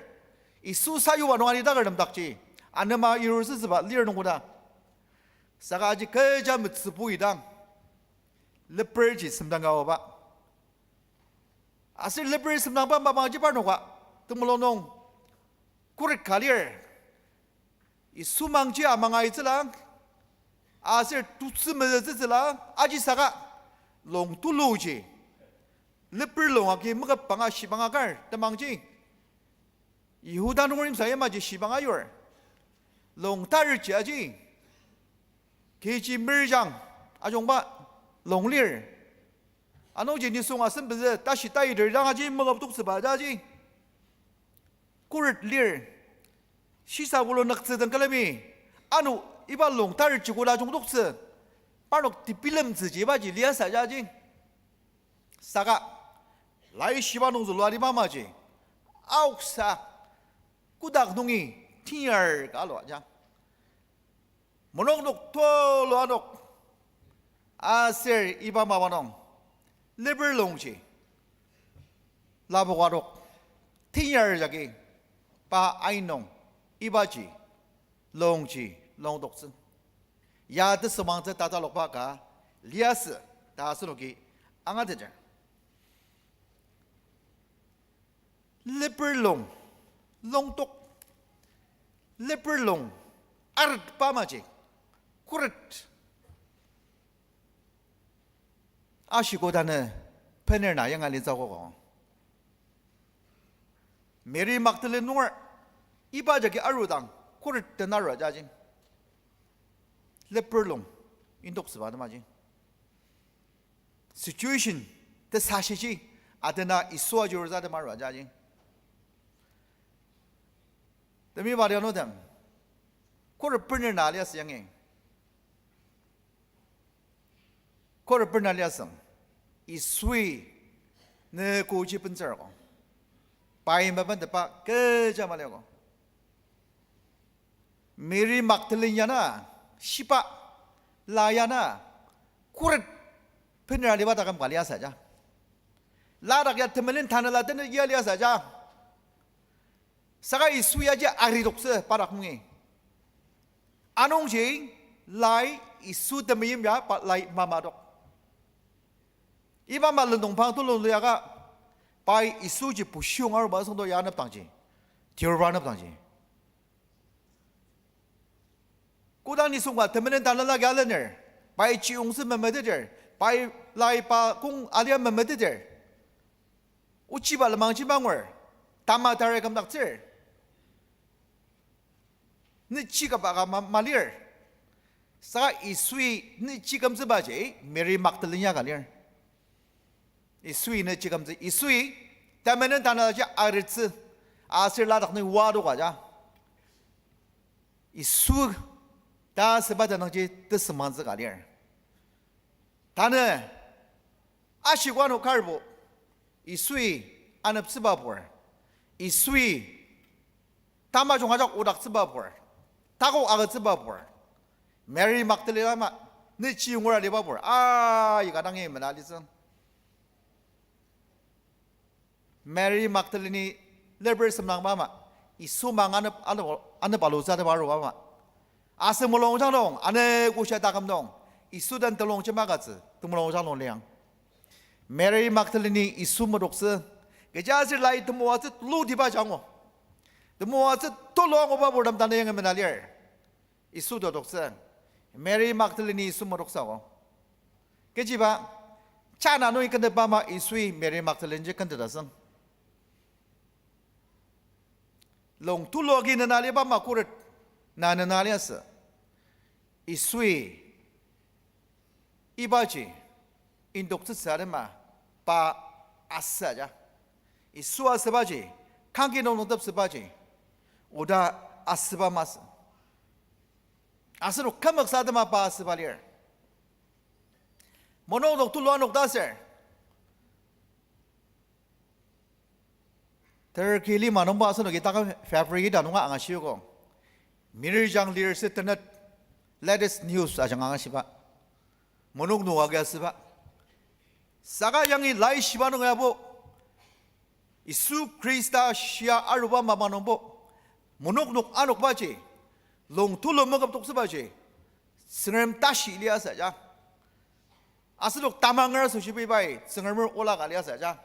Yisu sayuba nung alidakertem dakji, anema yirutsütsüba lir nung koda. Saka aji kecha metsübui dang, leper ji semdang ka aoba. Aser leper semdangba mapangji parnoka temulung nung khuret ka lir. Yisu mangji amang aitsüla, aser tutsü mezütsütsüla, aji saka lung tuluji, leper lung agi meküpanga shibanga kar temangji, Yihuda nunger yimsa yamaji shibanga yur. Lung taretji aji, kechi merjang ajungba lung lir. Anungji nisung asem pezü tashi taiter dang aji meküp toktsüba jaji khuret lir. Shisa bulu nüktsü den külemi, ano iba lung taretji koda jungtoktsü, parnok tebilemtsüji ibaji liasü jaji. Saka laishiba nung zülua liba amaji, aoksa kotak nungi tinyar ka alua ja. Monoknok tulu anok, aser iba mapa nung leper lungji lapok adok, tinyar jagi pa ainung ibaji lungji lungtoktsü. Ya tesümangtsü tatalokba ka liasü ta asenoki angateter. Leper lung, longtok, leper lung, aret pa maji, khuret. Ashiko tanü bener na yanga litsü akok. Mary Magdalene nunger iba jagi arudang khuret den aru ajaji. Leper lung, indoktsüba temaji. Situation tesashiji, atena Yisu ajursa tema aru ajaji. Temi bari ano tem. Khuret bener na liasü yangi. Khuret bener na liasü. Yisui ne koji bentsür ko. Pai mebentepa kecha mali ko. Mary Magdalene ya na, shiba, la ya na, khuret bener aliba taküm ka liasü ja. Ladak ya temenen tanela tene ya liasü ja. Saka Yisu yaji aridoktsü padak nungi. Anungji lai Yisu temeim ya pa lai mamadok. Iba ma lendongpang tulu luyaka, pai Yisuji pushung aruba süngdo ya anepdangji, tirba anepdangji. Kodang nisung ka temenen tanela agi alener, pai chiyongtsü memeteter, pai lai pa kong alia memeteter. Ochiba lenmangji mangur, tama tare kümdaktsür. Nüchi kaba ka ma-, malir. Saka Yisui nüchi kümtsübaji Mary Magdalene ya ka lir. Yisui nüchi kümtsü, Yisui temenen tanelaji aritsü, aser ladak nung wadoka ja. Yisu ta süba tenangji tesümangtsü ka lir. Tanü ashiko ano karbo, Yisui aneptsüba pur, Yisui tamajung ajak odaktsüba pur, takok agütsüba pur, Mary Magdalene ama nüchi yongur aliba pur, a, ika dangi mena litsü. Mary Magdalene leper semlangba ama, Yisu mang anep, anep, anep alutsü atema aruba ama. Aser mulungjang nung, ane kosha taküm nung, Yisu den telongjem agütsü, temulungjang nung liang. Mary Magdalene Yisu medoktsü, kechiaser lai temoatsü tulutiba jangu. Temoatsü tulu anguba purtem tanü yangi mena lir. Yisu todoktsü, Mary Magdalene Yisu medoktsü ako. Kechiba, chana nungi kentepa ama Yisui Mary Magdalene ji kentetasü. Lung tulu agi nena aliba ama khuret, na nena aliasü. Yisui ibaji indoktsütsü atema pa asü aja. Yisu asübaji, kangki nung nungteptsübaji, oda asüba masü. Asenok kümoksa atema pa asüba lir. Monoknok tulu anok ta aser Turkey lima nungbo asenoki taka February ita nunga angashiogo. Mirijang lir se tenet latest news ajanga angashiba. Monoknok agi asüba. Saka yangi laishiba nung yabo, Yisu Khrista shia aruba mapa nungbo, monoknok anokbaji, lung tulu meküptoktsübaji, Tsüngrem tashi liasü aja. Asenok tamanger asoshi pei pai Tsüngremer ola ka liasü aja.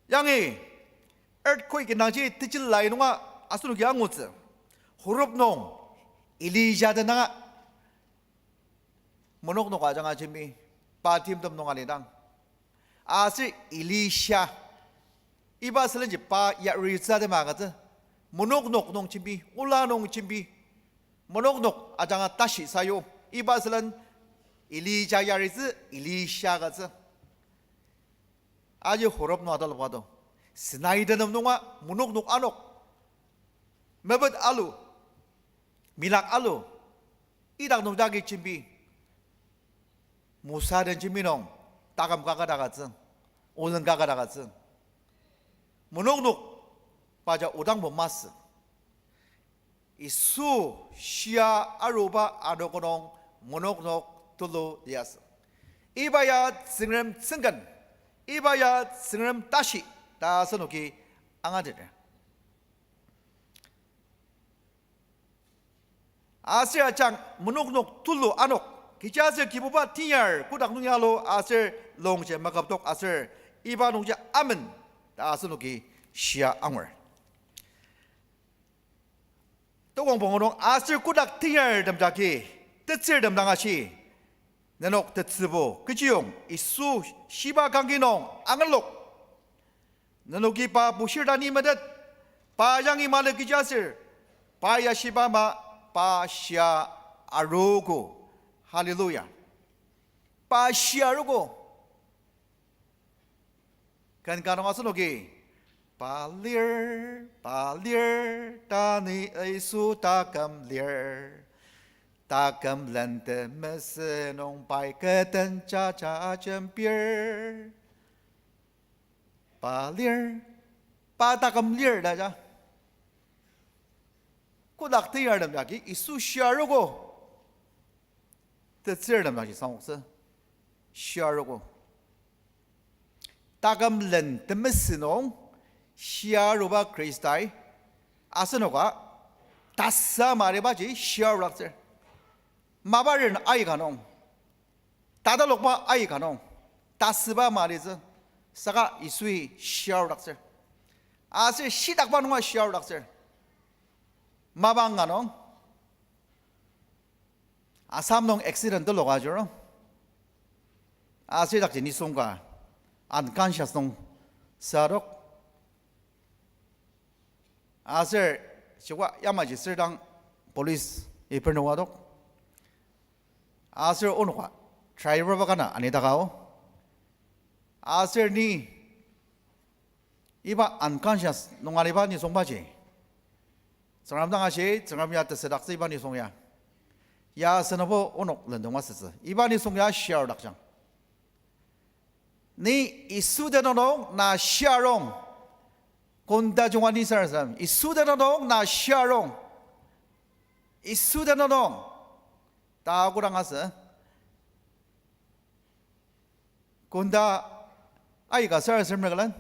Yangi earthquake indangji tejil lai nunga asenoki angutsü. Horeb nung Elija tenanga monoknok ajanga jembi, pa timtem nung alidang. Aser Elija, iba sülenji pa yaritsü atema agütsü. Monoknok nung jembi, ola nung jembi. Monoknok ajanga tashi sayu. Iba sülen Elija yaritsü, Elija agütsü. Aji Horeb nung atalokba do. Sinai tenem nunga monoknok anok. Mepet alu, milak alu, idak nung jagi jembi, Mosa den jembi nung taküm kaket agütsü, ozüng kaket agütsü. Monoknok paja odangbo masü. Yisu shia aruba anogo nung monoknok tulu liasü. Iba ya Tsüngrem tsüngken, iba ya Tsüngrem tashi ta asenoki angateter. Aser ajang monoknok tulu anok, kechiaser Kibuba teyar kotak nung yalo aser longji maküptok aser iba nungji amen asenoki shia angur. Tokong pungu nung aser kotak tenyartem jagi, tetsürtem dang ashi, nenok tetsübo kechiyong Yisu shiba kangki nung angalok. Nenoki pa bushir ta ni metet, pa yangi mali kechi aser, pa ya shiba ama, pa shia arogo. Hallelujah. Pa shia arogo. Ken ka nung asenoki, pa lir, pa lir, ta ni Yisu taküm lir. Taküm len temesü nung pai kü den jaja jembir. Pa lir, pa taküm lir ta ja. Kotak tenyartem jagi Yisu shia arogo. Tetsürtem jagi sangoktsü, shia arogo. Taküm len temesü nung shia aruba Khristai asenoka tasü maribaji shia arudaktsür. Maparen aika nung, tatalokba aika nung, tasüba maritsü, saka Yisui shia arudaktsür. Aser shitakba nunga shia arudaktsür. Mapang ka nung, Assam nung accident teloka ajuru. Aser dakji nisung ka unconscious nung sadok. Aser shiwa yamaji sür dang police iber nung adok. Aser onoka driver ba kana anidakao. Aser ni iba unconscious nung aliba nisungbaji Tsüngrem dang ashi, Tsüngrem ya tesüdaktsü iba nisung ya. Ya asenbo onok lendong asütsü, iba nisung ya shia arudakjang. Ni Yisu tenüng nung na shia arung. Konda junga ni sarasadem, Yisu tenüng nung na shia arung. Yisu tenüng nung ta kodang asü, konda aika sarasadem rekalan,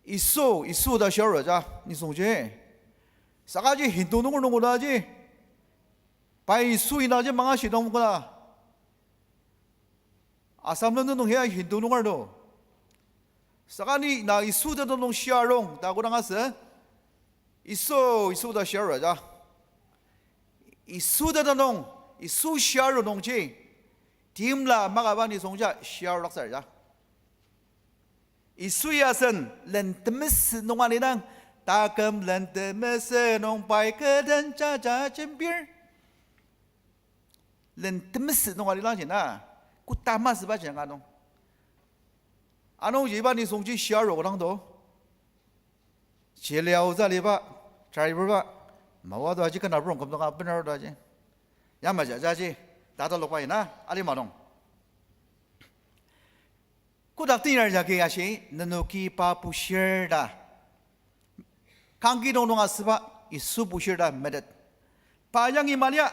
Yisu, Yisu ta shia aru ja nisungji. Sakaji Hindu nunger nung odaji, pai Yisu inaji mangashi dang koda, Assam nung nung hia Hindu nunger do. Saka ni na Yisu tenüng nung shia arung ta kodang asü, Yisu, Yisu ta shia aru ja. Yisu tenüng nung, Yisu shia aru nungji, timla makaba nisungja shia arudaktsür ja. Yisu ya asen len temesü nung alidang, taküm len temesü nung pai kü den jaja jembir. Len temesü nung alidang ji na, koda masübaji ka nung. Anungji iba nisungji shia aru kodang do. Chiliaotsü aliba, driver ba, mawa do aji kena rong kümdaka bener do aji. Yamaji aji, tatalokba ina, alima nung. Kodak tenyar jagi ashi, nenoki pa bushir ta. Kangki nung nung asüba, Yisu bushir ta metet. Pa yangi malia.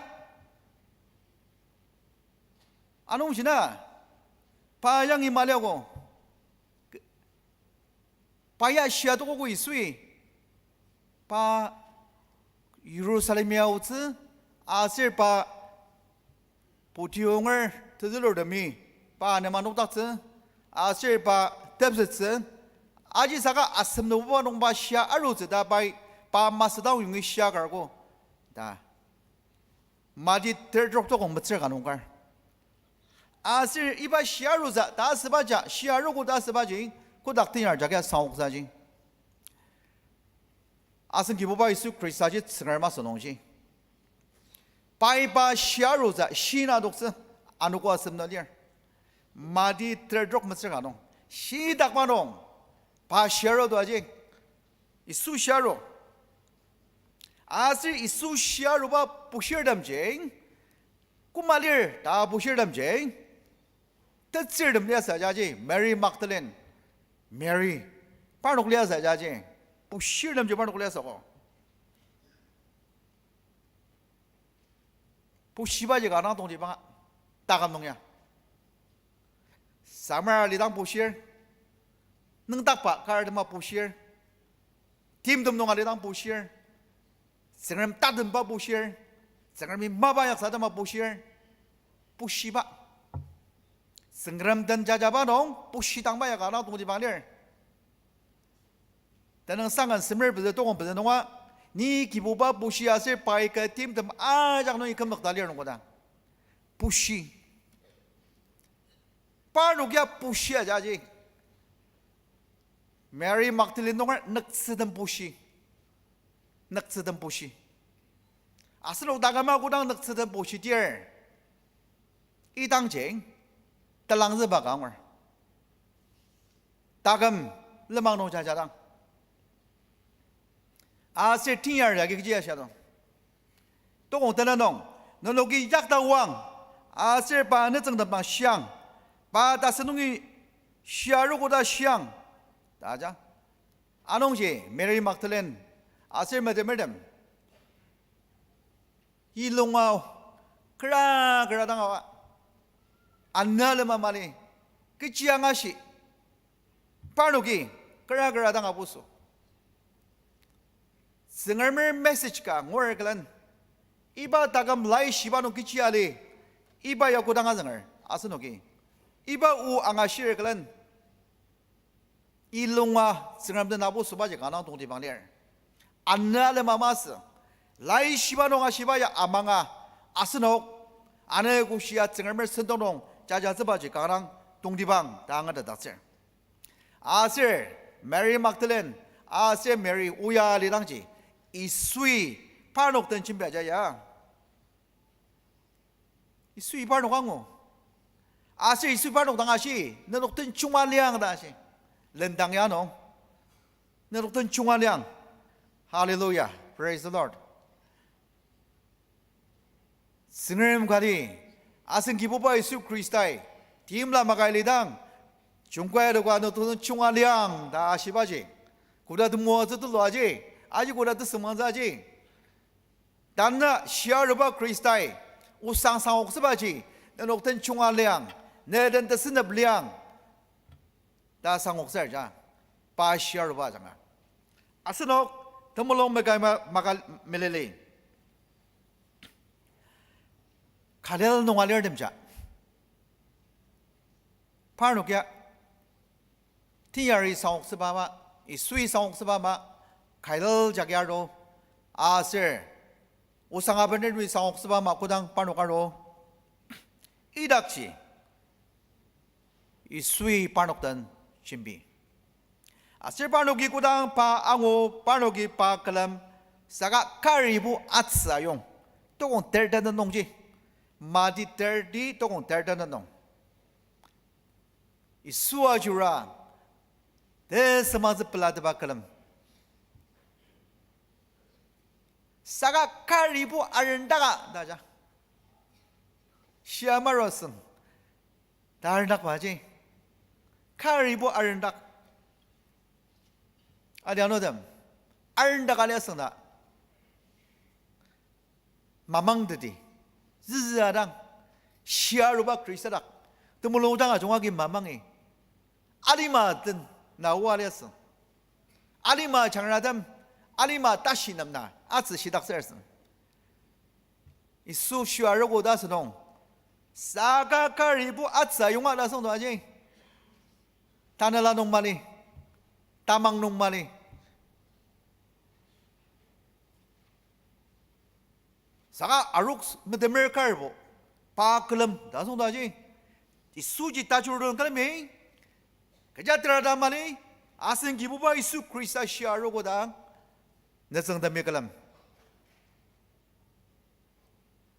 Anungji na, pa yangi maliago. Pa ya shia tokogo Yisui, pa Jerusalem ya aotsü, aser pa puti onger tezülurtemi, pa anema nokdaktsü, aser pa tepsettsü, aji saka asem nungba nungba shia arutsü ta pai, pa masüdang yongi shia kargo ta. Mati tertrok tokong metsür ka nung kar. Aser iba shia arutsü ta asübaji, shia arogo ta asübaji, kodak tenyar jagi asangoktsüji. Asen Kibuba Yisu Khristaji Tsüngrem asü nungji, pai pa shia arutsü shina adoktsü, anogo asem nung lir. Mati tertrok metsür ka nung, shitakba nung, pa shia aru to aji, Yisu shia aru. Aser Yisu shia aruba bushirtemji, koma lir ta bushirtemji, tetsürtem liasü jaji, Mary Magdalene, Mary, parnok liasü jaji, bushirtemji parnok liasüko. Bushibaji ka nang tongtibang, taküm nung ya, samar alidang bushir, nüngdakba kar tema bushir, timtem nung alidang bushir, Tsüngrem tatemba bushir, Tsüngremi mapa yaksa tema bushir, bushiba. Tsüngrem den jajaba nung bushidangba ya ka nang tongtibang lir. Tenüngsang an semer pezü tokong pezü nunga, ni Kibuba bushi aser pai kü timtem ajak nungi kümzükta lir nung koda. Bushi. Parnok ya bushi ajaji. Mary Magdalene nunger nüktsütem bushi. Nüktsütem bushi. Asenok taküm a kodang nüktsütem bushidir, idangji telangzüba ka angur. Taküm lenmang nung jajadang. Aser tenyar yagi kechi ashidang. Tokong tena nung, nenoki yakta oang, aser pa nütsüngtem dang shiang, pa tasü nungi shia arogo ta shiang, ta aja. Anungji Mary Magdalene aser metemertem ilunga kera kera dang awa. Anü lema mali, kechi angashi, parnoki kera kera dang apuso. Tsüngremer message ka ngur külen, iba taküm laishiba nung kechi ali, iba ya kodang azünger asenoki, iba o angashir külen, ilunga Tsüngrem den apu sübaji kanga tongtibang lir. Anü alema masü, laishiba nung ashiba ya amanga, asenok, anü koshia Tsüngremer sentong nung jajatsübaji kanga tongtibang ta angatetdaktsür. Aser Mary Magdalene, aser Mary oya alidangji, Yisui parnok den jembia aja ya. Yisui parnok angu. Aser Yisui parnok dang ashi, nenok den junga liang ta ashi. Lendang ya nung, nenok den junga liang. Hallelujah. Praise the Lord. Tsüngrem kati, asen Kibuba Yisu Khristai, timla makai lidang, jungkai adoka nenok den junga liang ta ashibaji, koda temoatsü tulu aji, aji koda tesümangtsü aji, tanü shia aruba Khristai, osang sangoktsübaji, nenok den junga liang, ne den tesünep liang ta sangoktsür ja, pa shia aruba ajanga. Asenok temulung maka, maka melili, Galil nung alirtemja, parnok ya teyari sangoktsüba ama, Yisui sangoktsüba ama, Galil jagi aru, aser osang abendenri sangoktsüba ama kodang parnok aru, idakji Yisui parnok den jembi. Aser parnoki kodang pa angu, parnoki pa külem, saka karibo atsü ayong, tokong ter tenet nungji, Mati thirty, tokong ter tenet nung, Yisu ajura tesümangtsü pelateba külem, saka karibo arendaka ta ja. Shia marosem, ta arendakbaji, karibo arendak. Adi anutem, arendak aliasüngda mamangteti, züzü adang, shia aruba Khrista dak temulung dang ajunga agi mamangi, alima den na oa liasü, alima jangratem, alima tashi nem na atsü shidaktsür asü. Yisu shia arogo ta asünung, saka karibo atsü ayonga ta asüngdang aji. Tanela nung mali, tamang nung mali, saka arok metemer karibo, pa külem ta asüngdang aji. Yisuji tajurtem külemi, kecha tera ta mali, asen Kibuba Yisu Khrista shia arogo ta nütsüngtemi külem.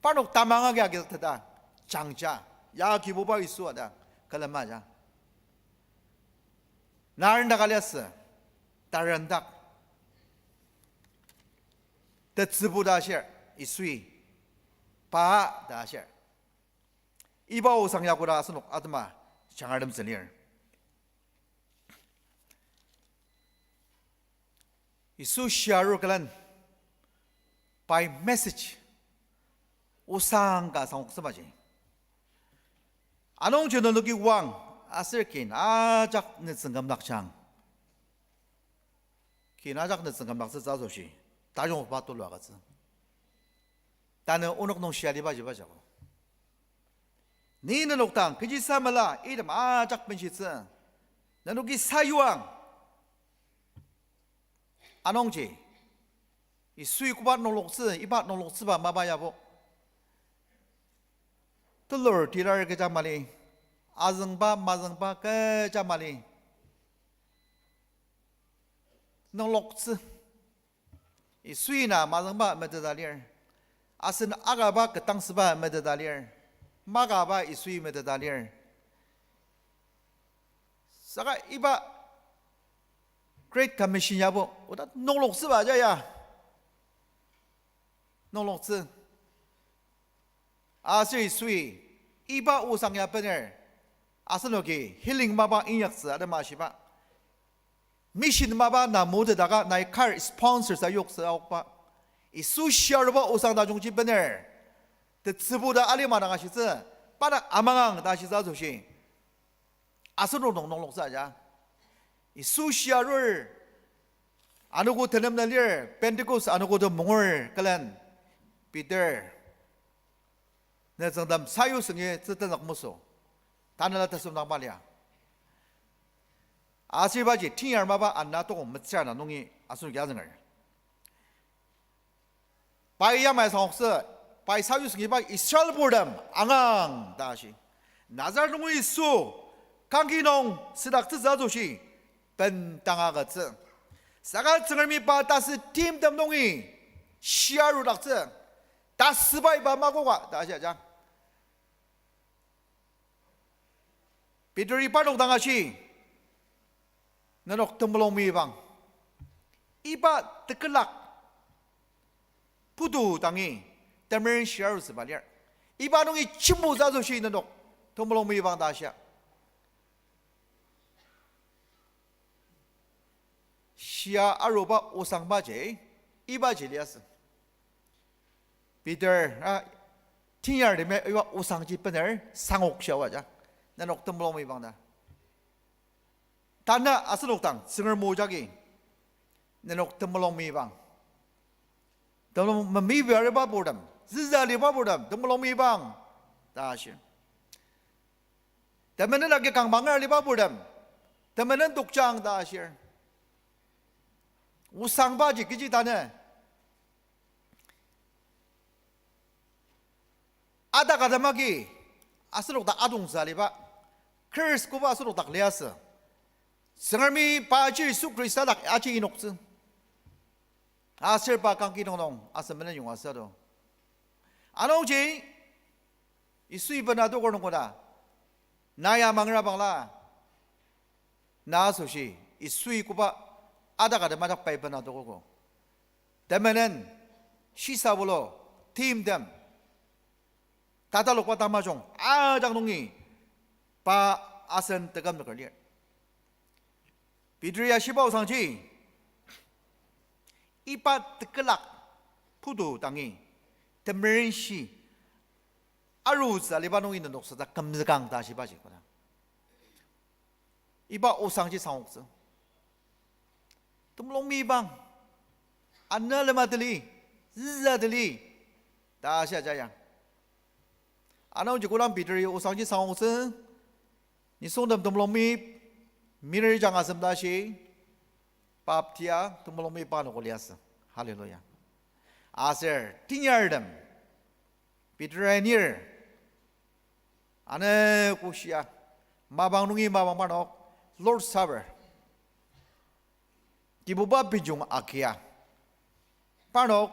Parnok tamang agi agilteta, jangja, ya Kibuba Yisu ta külema ja. Na arendak aliasü, tarendak. Tetsübu ta ashir, Yisui, pa ta ashir. Iba osang ya koda asenok atema jangratemtsü lir. Yisu shia aru külen, pai message osang ka sangoktsübaji, anungji nenoki oang, aser kin ajak nütsüng kümdakjang. Kin ajak nütsüng kümdaktsütsü asoshi, tajungba tulu agütsü. Tanü onok nung shia alibaji bajako. Ni nenok dang kechisa mela item ajak benshitsü. Nenoki sayuang. Anungji, Yisui koba nungloktsü, iba nungloktsüba mapa yabo. Telur tilar kecha mali, azüngba mazüngba kecha mali. Nungloktsü. Yisui na mazüngba meteta lir. Asen akaba ketdangsüba meteta lir. Makaba Yisui meteta lir. Saka iba Great Commission yabo, oda nungloktsüba ja ya. Nungloktsü. Aser Yisui, iba osang ya bener, asenoki healing mapa inyaktsü atema shiba. Mission mapa na motetaka nai kar sponsor sa yoktsü aokba. Yisu shia aruba osang tajungji bener. Tetsübu ta alima dang ashitsü, pa dak amangang ta ashitsü asoshi. Asenok nung nungloktsü aja. Yisu shia arur, anogo tenem na lir, Pentecost anogo temunger külen, Peter, ne tsüngdam sayu süngi tsü tenzük mesü, tanela tesem dang malia. Aser ibaji tenyar mapa ana tokong metsür ana nungi asenoki azünger. Pai yamai sangoktsü, pai sayu süngi iba Israel purtem angang ta ashi. Nazaret nungi Yisu kangki nung südaktsütsü asoshi bendang agütsü. Saka Tsüngremi pa tasü timtem nungi shia arudaktsü. Tasüba iba makoka ta ashi aja. Peteri parnok dang ashi, nenok temulung meyipang. Iba tekülak putu dangi temeren shia arutsüba lir. Iba nungi chimutsü asoshi nenok temulung meyipang ta ashia. Shia aruba osangbaji, ibaji liasü. Peter, a, tenyartemi iba osangji bener sangok shia aja. Nenok temulung meyipang ta. Tanü asenok dang Tsüngrem o jagi nenok temulung meyipang. Temulung memibi ariba purtem, züza liba purtem, temulung meyipang ta ashir. Temenen agi kangbanger aliba purtem, temenen tokjang ta ashir. Osangbaji kechi tanü. Adak Adam agi asenok dak adongtsü aliba, curse koba asenok dak liasü. Tsüngremi paji Yisu Khrista dak aji inoktsü. Aser pa kangki nung nung asen menen yonga sado. Anungji Yisui bena adoker nung koda, na ya mangra bangla, na asoshi Yisui koba adak Adam ajak pai bena adokogo. Temenen, shisabulu, timtem, tatalokba tamajung ajak nungi pa asen tekümzüker lir. Peteri ya shiba osangji, iba tekülak putu dangi temerenshi arutsü aliba nungi nenok sata kümzükang ta shibaji koda. Iba osangji sangoktsü. Temulung meyipang, ana lema teli, züza teli ta shia aja ya. Anungji kodang Peteri osangji sangoktsü, nisungtem temulung meyip, mirir jang asem ta shi, pap tia temulung meyipba anogo liasü. Hallelujah. Aser tenyartem Peteri nir, ane koshia, mapang nungi mapang parnok, Lord's Supper, Kibuba benjong agia, parnok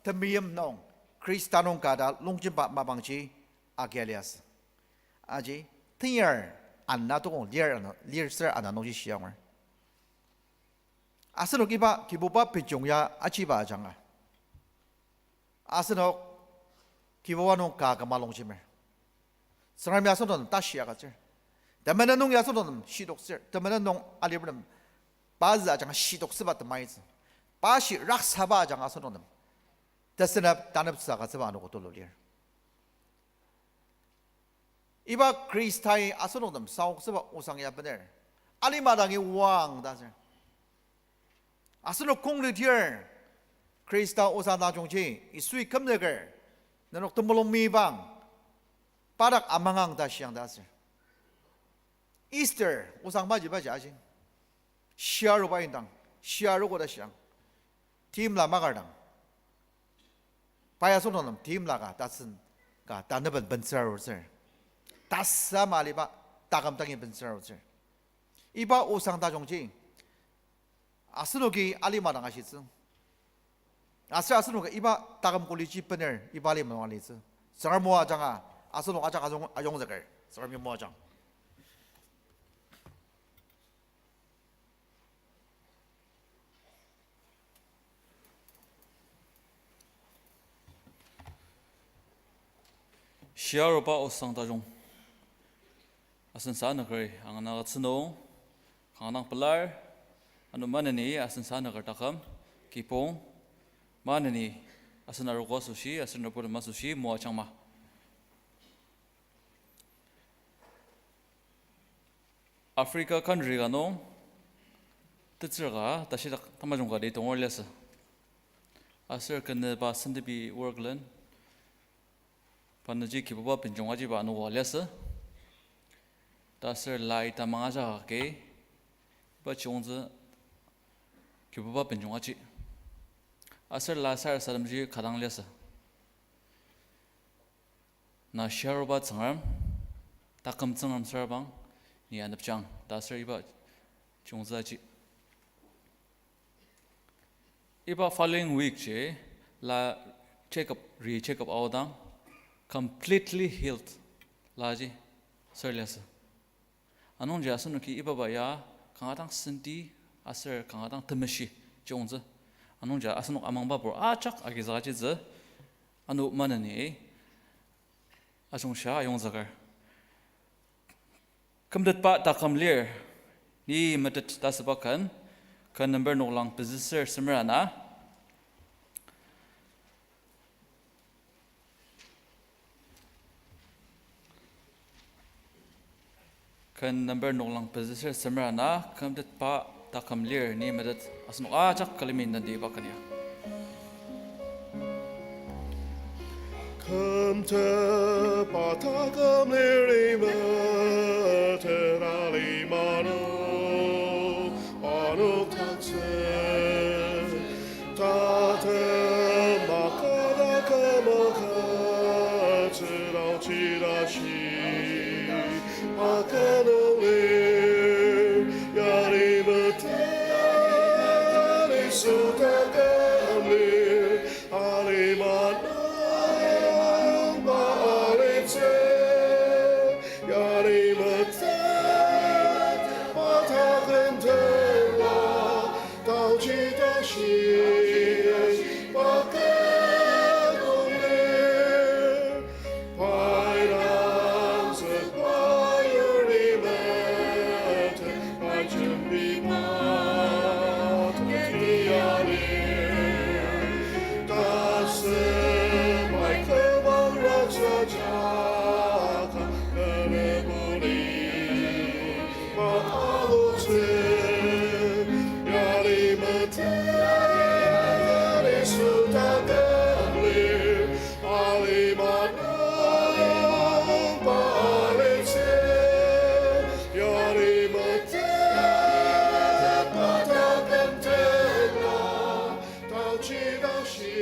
temeim nung Khrista nung ka ta longjemba mapangji agia liasü. Aji, tenyar ana tokong lir ano, lir ser ana nungji shiangur. Asenok iba Kibuba benjong ya achiba ajanga, asenok Kibuba nung ka küma longjemer. Tsüngremi asenok nem tashi agütsür. Temenen nung ya asenok nem shitoktsür. Temenen nung alibertem pa zü ajanga shitoktsüba temaitsü. Pa shi raksaba ajanga asenok nem tesenep taneptsü agütsüba anogo tulu lir. Iba Khristai asenok nem sangoktsüba osang ya bener, alima dangi oang ta ser. Asenok kongtitir Khrista osang tajungji Yisui kümzüker, nenok temulung meyipang, pa dak amangang ta shiang ta ser. Easter osangbaji baji aji, shia aruba indang, shia aruba ta shiang. timla makardang, pai asenok nem timla ka tasen ka tanaben bentsür arutsür. Tasü ama aliba taküm dangi bentsür arutsür. Iba osang tajungji asenoki alima dang ashitsü. Aser asenoki iba taküm koliji bener iba alima dang alitsü. Tsüngrem o ajanga asenok ajak ayong, ayongzüker. Tsüngremi moajang. Shia aruba osang tajung. Asen sanükeri angana agütsü nung, kanga dang pelar, ano maneni asen sanüker taküm, kibong, maneni asen arogo asoshi, asen nüburtem asoshi, moajangma. Africa country ka nung, tetsür ka, tashidak tamajung ka di tonger liasü. Aser kenü pa sentepi worklen, pa nüji Kibuba benjong ajiba anogo liasü. Ta aser lai tamang ajak agi, iba chiyongtsü Kibuba benjong aji. Aser la sarasademji kadang liasü. Na shia aruba Tsüngrem, taküm Tsüngrem sürabang, ni anepjang, ta aser iba chiyongtsü aji. Iba following week ji, la check up, re-check up aodang, completely healed, laji sür liasü. Anungji asenoki ibaba ya kanga dang senti aser kanga dang temeshi chiyongtsü. Anungji asenok amangbabur ajak agizükjitsü, ano maneni ajungshia ayongzüker. Kümtetba taküm lir, ni metet ta asüba ken, ken number noklang pezüsür semer ana. Ken number noklang pezüsür semer ana, kümtetba taküm lir ni metet asenok ajak külemi nangtiba ken ya. Kümtetba taküm lir ni metet alima nung, ano taktsü, tatem makala kümaka tsüraoji tashi, maka nung lir, yari metet, Yisu taküm lir, alima nung pa alitsü, yari metet, pa taküm tenla, taoji tashi, pa kü nung lir, pai langzük pa yuri metet, pai jembi metet ya lir. Tasü pai kümang raksaja ka, kene buli pa alutsü, yari metet, Yisu taküm lir, alima nung pa alitsü, yari metet, pa taküm tenla, taoji tashi,